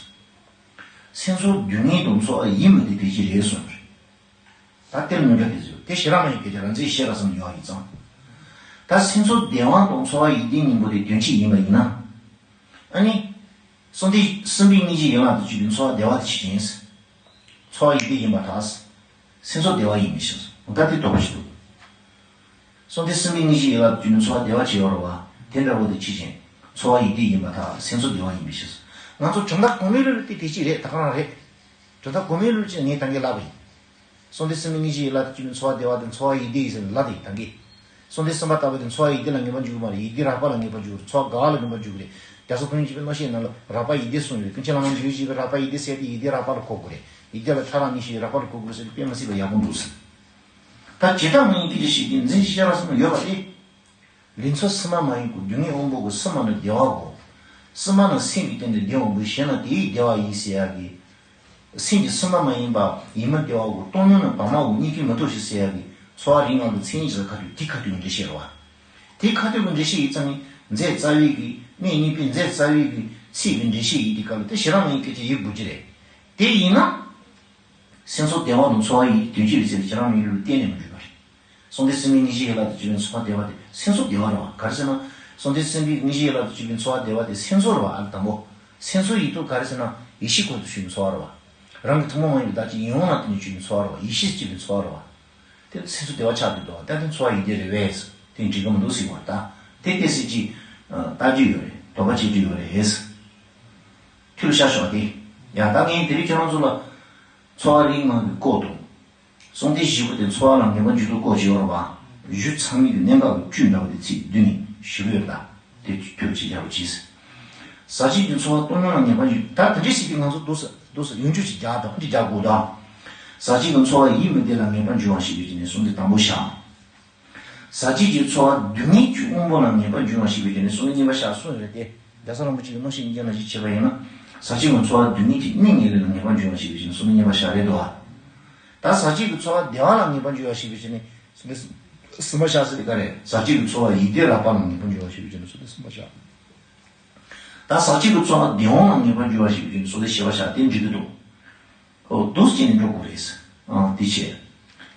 སེམས་ཚོར་སྡུག་བསྔལ་དང་ཚོར་བ་ཡིད་མི་བདེ་དེ་གཅིག་རེད་གསུངས་རེད། ད་དེར་མི་འདྲ་དེ་ཚོ་དེ་ཞེ་དྲག་མ་ཡིན་སྐད་ཆ་རང་ཚིག་བཤད་ར་བསམ་ཡོང་བ་ཡིན་ཙང་། ད་སེམས་ཚོར་བདེ་བ་དང་ཚོར་བ་ཡིད་བདེ་གཉིས་པོ་དེ་དོན་གཅིག་ཡིན་པ་ཡིན་ན། ཨ་ནི། གསུམ་དེ་སེམས་པའི་སྙིང་རྗེ་ཡན་ལག་ཏུ་གྱུར་པའི་ཚོར་བ་བདེ་བ་དེ་ཕྱི་ཅན། ཚོར་བ་ཡིད་བདེ་ཡིན་པར་ཐལ། སེམས་ཚོར་བདེ་བ་ཡིན་མི་ཤེས། ད་དེ་དོགས་པ་ཞིག་འདུག་གསུམ་དེ་སེམས་པའི་སྙིང་རྗེ་ཡན་ལག་ཏུ་གྱུར་པའི་ཚོར་བ་བདེ་བ་ཅིག་ཡོད་རེད་བ། དེ་འདྲ་བོ་དེ་ཕྱི་ཅན། ཚོར་བ་ཡིད་བདེ་ཡིན་པར་ཐལ། སེམས་ཚོར་བདེ་བ་ཡིན་མི་ཤེས། ང་ཚོ་གྲུབ་མཐའ་གོང་མའི་ལུགས་དེ་དེ་གཅིག་རེད། ད་ག་རང་རེད། གྲུབ་མཐའ་གོང་མའི་ལུགས་ཅིག་ངས་ད་གིན་ལབ་པ་ཡིན། གསུམ་དེ་སེམས་ཀྱི་སྙིང་རྗེ་ཡི་ལ་དེ་བཅུད་ནི་ཚོར་བ་བདེ་བ་དང་ཚོར་བ་ཡིད་བདེ་ཡིན་ཟེར་ནས་ལ་དེ་ཡིན་ད་གིན། གསུམ་དེ་སེམས་པ་ལྟ་བུ་དེ་ཚོར་བ་ཡིད་བདེ་ལ་ངེས་པར་འཇུག་གི་མ་རེད། ཡིད་བདེ་རགས་པ་ལ་ངེས་པར་འཇུག་གི་མ་རེད། ཚོར་བ་དགའ་བ་ལ་ངེས་པར་འཇུག་གི་རེད། རྒྱལ་ཚབ་ཐུབ་པའི་མཁྱེན་པའི་རྣམ་བཤད་ནང་ལ་རགས་པ་ཡིད་བདེ་གསུངས་ཡོད། ཀུན་མཁྱེན་བླ་མ་འཇུག་བཞི་པའི་རགས་པ་ཡིད་བདེ་ཟེར་དེ་ཡིད་བདེ་རགས་པ་ལ་གོ་དགོས་རེད། ཡིད་བདེ་ལ་ཕྲ་རགས་གཉིས་ཤིག་རགས་པ་ལ་གོ་དགོས་རེད་ཟེར་དེ་དཔེ་མི་སྲིད་པ་ཡག་པོ་འདུག་ཟེར། ད་ཇི་ལྟར་མ་ཡིན་སྐད་ཆ་ཞིག་གིས་འཛིན་ཤེས་བྱ་རགས་སམ་ཡོད་པ་རེད། ལེན་ཚུལ་སེམས་པ་མ་ཡིན་གོ། སྡུག་བསྔལ་དབང་པོ་གོ། སེམས་པ་ནི་བདེ་བ་གོ། སེམས་པ་ནི་སེམས་ཀྱི་སྟེང་དུ་བདེ་བ་གོ་ཞེ་ན་དེའི་བདེ་བ་ཡིན་ཟེར་ཡག་གི། སེམས་ཀྱི་སེམས་པ་མ་ཡིན་པ་ཡིད་མི་བདེ་བ་གོ། སྟོང་ཉིད་ནི་བར་མ་གོ། གཉིས་ཀྱིས་མི་ཐོབ་ཞིང་ཟེར་ཡག་གི་ཚོར་བ་རིགས་ལྔ་གི་མཚན་ཉིད་ཀྱི་ཁ་ཐུག་དེ་ཁ་ཐུག་གི་འགྲེལ་བཤད་རེད་བ། དེ་ཁ་ཐུག་གི་འགྲེལ་བཤད་ཡིན་ཙང་ནི་མཛད་རྩ་བའི་གི་གནས་གཉིས་པའི་མཛད་རྩ་བའི་གི་ཚིག་གི་འགྲེལ་བཤད་ཡིན་དེ་སྐབས་ལ་དེ་ཞེ་དྲག་མ་ཡིན་སྐད་ཆ་ཡིན་དགོས་ཀྱི་རེད། དེ་ཡིན་ན། སེམས་ཚོར་བདེ་བ་དང་ཚོར་བ་ཡི་དོན་སྤྱི་ལ་ཟེར་ཞེ་དྲག་མ་ཡིན་ལུགས་གཏན་ནས་མི་འགྲིག་པ་རེད། གསུམ་དེ་སེམས་ཀྱི་སྙིང་རྗེ་ཡི་ལ་དུ་གྱུར་པའི་ཚོར་བ་བདེ་བ་དེ་སེམས་ཚོར་བདེ་བ་རེད་བ། ག་རེ་ཟེར་ན། གསུམ་དེ་སེམས་ཀྱི་སྙིང་རྗེ་ཡི་ལ་དུ་གྱུར་པའི་ཚོར་བ་བདེ་བ་དེ་སེམས་ཚོར་རེད་བ། ཨ་ལ་དང་པོ། སེམས་ཚོར་ཡིན་དུས་ག་རེ་ཟེར་ན་ཡིད་ཤེས་ཁོང་དུ་ཞུགས་པའི་ཚོར་བ་རེད་བ། རང་གི་ཐུན་མོང་མ་ཡིན་པའི་བདག་ཅེས་ཡིད་དབང་ལ་བརྟེན་ནས་གྱུར་པའི་ཚོར་བ་རེད་བ། ཡིད་ཤེས་སྐྱེས་པའི་ཚོར་བ་རེད་བ། དེ་སེམས་ཚོར་བདེ་བ་ཆགས་འདུག་དོ། ད་དེ་ཚོར་བ་ཡིད་བདེ་རེད་བས། དེ་འགྲིག་གི་མི་འདུག་ཟེར་བ་ད། དེ་ཏོག་ཙམ་ཅིག་ལྟ་རྒྱུ་ཡོད་རེད། དོགས་པ་བྱེད་རྒྱུ་ཡོད་རེད། ཐུགས་ལ་ཤར་ཤོག་དེ། ཡ་ད་ངས་དེ་རིང་ཁྱེད་རང་ཚོ་ལ། ཚོར་བ་རིགས་ལྔ་གི་སྐོར་དང་། གསུམ་དེ་བཞི་པོ་དེ་ཚོར་བ་ལ་ངེས་པར་འཇུག་ཐུབ་སྐོར་བྱས་ཡོད་རེད་བ། ཞུ་ཚང་མིན་གྱི་གནད་འགག་གི་བཅུད་འདྲ་བོ་དེ་ཚིག་བསྡུས་ནས་ཞུ་གི་ཡོད་ད། དེ་ཐུགས་རྗེ་ཆེ་རྒྱ་རུ་གྱིས། ཟག་བཅས་ཀྱི་ཚོར་བ་སྟོང་ཉིད་ལ་ངེས་པར་འཇུག་ད་དེ་འདྲའི་ཞིག་གིས་ང་ཚོ་འདུག་ས་འདུག་ས་ཡོང་རྒྱུ་ཞིག་རྒྱག་དང་འདི་རྒྱག་དགོས་དང་། ཟག་བཅས་ཀྱི་ཚོར་བ་ཡིད་མི་བདེ་ལ་ངེས་པར་འཇུག་པ་ཞིག་ཡོད་ཀྱི་ནས་གསུམ་དེ་དང་པོ་བཞག་ཟག་བཅས་ཀྱི་ཚོར་བ་སྡུག་བསྔལ་གྱི་དབང་པོ་ལ་ངེས་པར་འཇུག་པ་ཞིག་ཡོད་ཀྱི་ནས་གསུམ་དེ་གཉིས་པ་བཞག་གསུངས་ཡོད་རེད་དེ། རྒྱལ་ཚབ་རིན་པོ་ཆེ་གི་རྣམ་བཤད་ཉིད་ཀྱང་ལ་གཞི་བྱས་པ་ཡིན་ན། ཟག་བཅས་ཀྱི་ཚོར་བ་སྡུག་བསྔལ་གྱི་གནས་ངེས་ལེགས་ལ་ངེས་པར་འཇུག་པ་ཞིག་ཡོད་ཀྱི་ནས་གསུམ་དེ་གཉིས་པ་བཞག་རེད་དོ། ད་ཟག་བཅས་ཀྱི་ཚོར་བ་བདེ་བ་ལ་ངེས་པར་འཇུག་པ་ཞིག་ཡོད་ཀྱི་ནས་གསུམ་དེ་གསུམ་པ་བཞག་ཟེར་དེ་ག་རེད། ཟག་བཅས་ཀྱི་ཚོར་བ་ཡིད་བདེ་རགས་པ་ལ་ངེས་པར་འཇུག་པ་ཞིག་ཡོད་ཀྱི་ནས་གསུམ་དེ་གསུམ་པ་བཞག་ད་ཟག་བཅས་ཀྱི་ཚོར་བ་བདེ་བ་ལ་ངེས་པར་འཇུག་པ་ཞིག་ཡོད་ཀྱི་ནས་གསུམ་དེ་བཞི་པ་བཞག་དེ་འགྲིག་གི་འདུག་འོ་འདུག་སེ་བྱས་ནས་འགྲོ་དགོས་རེད། ཨང་། དེ་བྱས།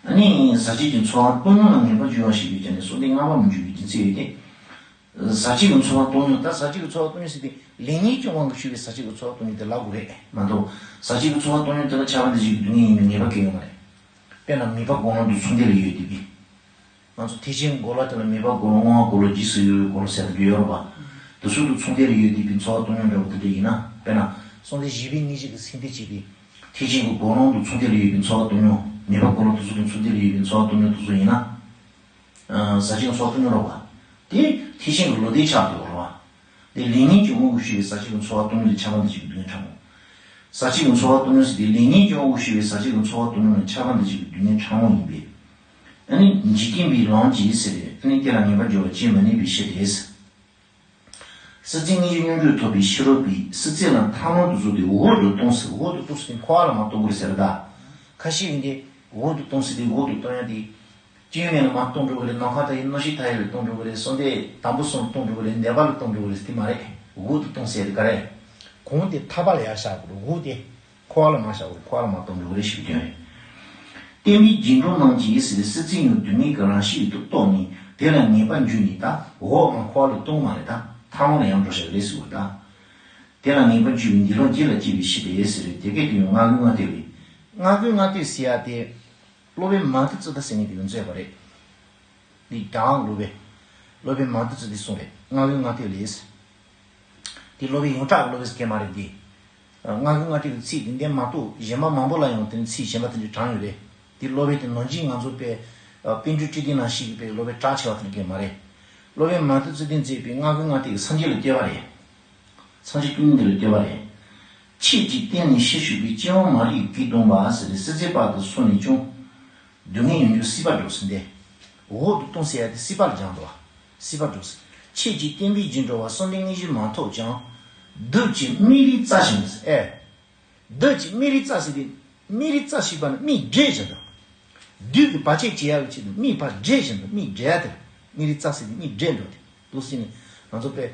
ཨ་ནི་ཟག་བཅས་ཀྱི་ཚོར་བ་སྟོང་ཉིད་ལ་ངེས་པར་འཇུག་པ་ཞིག་ཡོད་ཀྱང་ནི་གསུམ་དེ་ལྔ་པ་མི་འཇུག་པའི་རྒྱུ་མཚན་ཡོད་དེ། ཟག་བཅས་ཀྱི་ཚོར་བ་སྟོང་ཉིད་ད་ཟག་བཅས་ཀྱི་ཚོར་བ་སྟོང་ཉིད་ཟེར་དེ་ལེགས་ཉེས་ཀྱི་དབང་གིས་ཞུགས་པའི་ཟག་བཅས་ཀྱི་ཚོར་བ་སྟོང་ཉིད་དེ་ལབ་དགོས་རེད་མ་གཏོགས། ཟག་བཅས་ཀྱི་ཚོར་བ་སྟོང་ཉིད་དེ་ལ་ཁྱབ་པ་འདུ་བྱེད་ཀྱི་སྡུག་བསྔལ་ཡིན་པའི་ངེས་པ་གང་ཡང་ཡོད་མ་རེད། དཔེར་ན་མེ་ཕག་དགུང་ལོང་དུ་མཚུངས་ལྡན་ལ་ཡོད་དེ་གི་ང་ཚོ་ཐེག་ཆེན་གྱི་འགོག་བློ་དེ་ལ་མེ་ཕག་དགུང་ལོང་བསྔོ་བ་འགུགས་བློ་རྗེས་སུ་ཡི་རང་བའི་འགོག་བློ་ཟེར་དེ་འདྲ་ཡོད་རེད་པ། དེ་ཚོ་དང་མཚུངས་ལྡན་ལ་ཡོད་དེ་གི་ཚོར་བ་སྟོང་ཉིད་འདྲ་བོ་དེ་འདྲ་ཡིན་ན། དཔེར་ན། གསུམ་དེ་བཞི་པའི་སྙིང་རྗེ་གི་སེམས་བདེ་བྱེད་དེ། ཐེག་ཆེན་གྱི་དགོངས་ལུང་དུ་ཚུར་འདི་ལ་ཡོད་པའི་འཚོ་བ་གཏོང་མྱོང་། ངེས་པ་དགོངས་ལུང་དུ་ཚུར་དང་ཚུར་འདི་ལ་ཡོད་པའི་འཚོ་བ་གཏོང་མྱོང་དེ་ཚོ་ཡིན་ན། ཟག་བཅས་ཀྱི་འཚོ་བ་གཏོང་མྱོང་རོགས་པ། དེ་ཐེག་ཆེན་གྱི་ལུང་བསྟན་ཆགས་འདུག་རོགས་པ། དེ་ལས་ངན་གྱི་དབང་གིས་ཞུས་པའི་ཟག་བཅས་ཀྱི་འཚོ་བ་གཏོང་མྱོང་དེ་ཆགས་པ་འདི་གཅིག་གི་སྡུག་བསྔལ་ཕྲ་མོ། ཟག་བཅས་ཀྱི་འཚོ་བ་གཏོང་མྱོང་ཟེར་དེ་ལས་ངན་གྱི་དབང་གིས་ཞུས་པའི་ཟག་བཅས་ཀྱི་འཚོ་བ་གཏོང་མྱོང་ནི་ཆགས་པ་འདི་གཅིག་གི་སྡུག་བསྔལ་ཕྲ་མོ་ཡིན་པས། ཨ་ནི་འཇིག་རྟེན་པའི་ལམ་གྱིས་ཟེར་ཏེ་ཨ་ནི་དེ་ལ་ངེས་པར་འགྱུར་བ་བྱེད་མི་ནུས་པའི་ཕྱིར་ཏེ། སྲིད་རྩེ་གཉིས་ཀྱི་སྙོམས་འཇུག་ཐོབ་པའི་ཕྱིར་རོ། པའི་སྲིད་རྩེ་ལ་ཐལ་མོ་དུ་བཟུང་སྟེ་འོག་ཏུ་ལྟུང་ཟེར། འོག་ཏུ་ལྟུང་ཟེར་ཏེ་འཁོར་བ་ལ་མར་ལྟུང་དགོས་རེད་ཟེར་ད། ཁ་ཤས་ཡིན་ཏེ་འོག་ཏུ་ལྟུང་ཟེར་ཏེ་འོག་ཏུ་ལྟུང་ཡ་དེ། སྐྱེ་བའི་ལམ་ལ་མར་ལྟུང་འགྲོ་གི་རེད། ནམ་མཁའ་མཐའ་ཡས་གནམ་གཤིས་མཐའ་ཡས་ལ་ལྟུང་འགྲོ་གི་རེད། གསོལ་འདེབས་དང་པོ་གསུམ་ལ་ལྟུང་འགྲོ་གི་རེད། ནད་པ་ལ་ལྟུང་འགྲོ་གི་རེད་ཟེར་དེ་མ་རེད། འོག་ཏུ་ལྟུང་ཟེར་དེ་ག་རེད། གོང་དེ་ཐར་པ་ལ་ཡར་བཞག་དགོས་རེད། འོག་དེ། འཁོར་བ་ལ་མར་བཞག་དགོས་རེད། འཁོར་བ་ལ་མར་ལྟུང་འགྲོ་གི་རེད་ཞེས་པའི་དོན་རེད། བསྟན་པའི་རྒྱན་དྲུག་རྣམས་ཀྱིས་ཟེར་ཏེ་སྲིད་རྩེ་གཉིས་སྡུག་བསྔལ་གྱི་རང་བཞིན་ཡོད་དུ་རྟོགས་ནས་དེ་ལ་ངེས་པར་འགྱུར་ནས་ད་འོག་མར་འཁོར་བ་ལ་ལྟུང་མ་རེད། ད་ཐལ་མོ་ལ་ཡང་འགྲོ་བཞག་རེད་ཟེར་བ་ད། དེ་ལ་ངེས་པར་འགྱུར་བའི་འདི་ལོ་རྒྱུད་ལ་སྐྱེ་བའི་ཕྱིར་ཏེ་ཟེར་རེད། དེ་སྐད་དུ་ཡང་སྔ་རྒོལ་ལྔ་བསྟོད་ལས། སྔ་རྒོལ་ལྔ་བསྟོད་ཟེར་ཡ་དེ། སློབ་དཔོན་མ་ཏི་ཙི་ཏ་ཟེར་མཁན་དེ་ཡོད་མཛད་པ་རེད། འདི་དང་སློབ་དཔོན། སློབ་དཔོན་མ་ཏི་ཙི་ཏའི་གསུང་རེད། སྔ་རྒོལ་ལྔ་བསྟོད་ལས། དེ་སློབ་དཔོན་ཡོངས་གྲགས་ཀྱི་སློབ་དཔོན་ཟེར་མཁན་མ་རེད་འདི། སྔ་རྒོལ་ལྔ་བསྟོད་ཀྱི་ཚིག་འདི་འདྲའི་མ་གཏོགས་གཞན་པ་མང་པོ་ལ་ཡང་དེ་ཚིག་གཞན་པ་དེ་འདྲ་དྲངས་ཡོད་རེད། དེ་སློབ་དཔོན་དེ་ནང་བཞིན་ང་ཚོ་དཔེ། པཎ་གྲུབ་བཀྲིས་ལྡན་ནང་བཞིན་གྱི་དཔེ་སློབ་དཔོན་གྲགས་ཆེ་བ་དེ་འདྲ་མཁན་མ་རེད། སློབ་དཔོན་མ་ཏི་ཙི་ཏས་མཛད་པའི་སྔ་རྒོལ་ལྔ་བསྟོད་ཀྱི་སངས་རྒྱས་ལ་བསྟོད་པ་རེད། སངས་རྒྱས་བཅོམ་ལྡན་འདས་ལ་བསྟོད་པ་རེད། ཁྱེད་ཀྱི་བསྟན་ནས་ཕྱིར་ཞུགས་པའི་སྤྱན་དབང་མ་རིག་གིས་བརྡུངས་པ་ཟེར་ཏེ་སྲིད་རྩེ་བར་དུ་སོང་ནས་ཀྱང་། སྡུག་བསྔལ་ཡོངས་འགྱུར་སྲིད་པར་འགྲོ་ཟེར་ཏེ། འོག་ཏུ་ལྟུང་ཟེར་ཡ་དེ་སྲིད་པ་ལ་སྦྱངས་འདུག་བ། སྲིད་པར་འགྲོ་ཟེར། ཁྱེད་ཀྱི་བསྟན་པའི་རྒྱན་དྲུག་པ་གསོལ་འདེབས་དངོས་གཞི་མ་ཐོབ་ཀྱང་། བདུད་ཀྱི་མིག་རིལ་རྩ་བཞིན་དུ་ཟེར། ཨེ། བདུད་ཀྱི་མིག་རིལ་རྩ་ཟེར་ཏེ། མིག་རིལ་རྩ་ཞེས་པ་ནི་མིག་འབྲས་བཞིན་དུ། བདུད་ཀྱི་བར་ཆད་བྱེད་ཡག་གི་ཆེད་དུ་མིག་བར་འབྲས་བཞིན་དུ་མིག་འབྲས་དེ། མིག་རིལ་རྩ་ཟེར་ཏེ་མིག་འབྲས་འགྲོ་དེ། འདུག་ཟེར་ནས་ང་ཚོ་དཔེ།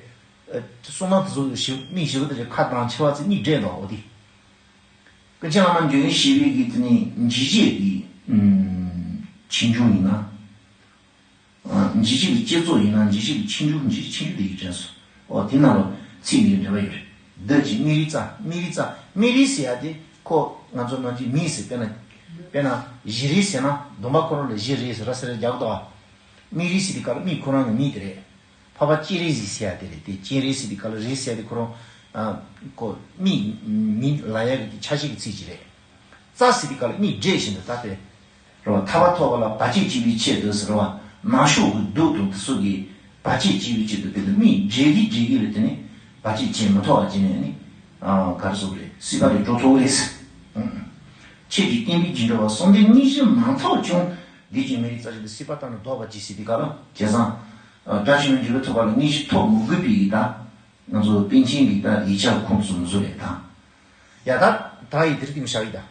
ཨ། བསོད་ནམས་དེ་ཚོ་ཞིབ་མིག་ཞིབ་དེ་ཁ་དང་མཆེ་བ་ཚོ་མིག་འབྲས་འདུག་འོ་དེ། ཀུན་མཁྱེན་བླ་མ་འཇམ་དབྱངས་བཞད་པའི་གི་དེ་ནས་འཇིགས་བྱེད་ཀྱི་ཨུམ་ཆེ་ཆུང་ཡིན་ན། ཨ། འཇིགས་བྱེད་ཀྱི་བསྐྱེད་རྫོགས་ཡིན་ན་འཇིགས་བྱེད་ཀྱི་ཆེ་ཆུང་འཇིགས་ཆེ་ཆུང་དེ་ཡིན་དྲན་སོང་། འོ་དེ་ནང་ལ་ཚིག་འདི་འདྲ་བ་ཡོད་རེད། བདུད་ཀྱི་མིག་རིལ་རྩ། མིག་རིལ་རྩ། མིག་རིལ་ཟེར་ཡ་དེ་ཁོ་ང་ཚོ་ནང་གི་མིག་ཟེར་དཔེར་ན། དཔེར་ན་བཞི་རིལ་ཟེར་ན་གདོང་པ་ཁོ་རང་ལ་བཞི་རིལ་ཟེར་ར་ཟེར་ར་རྒྱག་གི་འདུག་བ། མིག་རིལ་ཟེར་དེ་ག་ལ་མིག་ཁོ་རང་གི་མིག་དེ་རེད། འཕགས་པ་སྤྱན་རས་གཟིགས་ཟེར་ཡ་དེ་རེད་དེ། སྤྱན་རས་གཟིགས་དེ་ག་ལ་རིལ་ཟེར་ཡ་དེ་ཁོ་རང་། ཨ། ཁོ་མིག་མིག་ལ་ཡ་གི་ཆ་ཤས་ཀྱི་ཚིག་ཅིག་རེད། རྩ་ཟེར་དེ་ག་ལ་མིག་འབྲས་བཞིན་དུ་ད་དེ། རེད་བ། ཐར་པ་ཐོབ་པ་ལ་བར་ཆད་བྱེད་པའི་ཆེད་དུ་ཟེར་བ། ནག་ཕྱོགས་ཀྱི་བདུད་དང་དེ་ཚོ་གིས་བར་ཆད་བྱེད་པའི་ཆེད་དུ་དེ་ལ་མིག་འབྲས་ཀྱི་འབྲས་ཀྱི་ལ་དེ་ནས་བར་ཆད་བྱེད་མི་ཐུབ་པ་བྱས་ནས་ནི། ཨ། ག་རེ་ཟེར་དགོས་རེད། སྲིད་པ་ལས་གྲོལ་ཐུབ་ཀྱི་རེད། ཨང་། ཁྱེད་ཀྱི་བསྟན་པའི་རྒྱན་དྲུག་པ་གསོལ་འདེབས་དངོས་གཞི་མ་ཐོབ་ཀྱང་། བདུད་ཀྱི་མིག་རིལ་རྩ་བཞིན་དུ་སྲིད་པ་ལྟར་ནི་བཟློག་པར་གྱིས་ཟེར་དེ་ག་ལ་བྱས་ཙང་། ཨ། དགྲ་བཅོམ་པའི་འབྲས་བུ་ཐོབ་པ་ལ་དངོས་གཞི་ཐོབ་མི་དགོས་པའི་ཡི་ད། ང་ཚོ་པཎ་ཆེན་གྱི་ད་ཡིག་ཆ་ཁུངས་སུ་མི་བཟོ་རེད་ད། ཡ་ད། ད་ཡི་དེ་རིགས་དེ་མི་བཞག་ཡི་ད།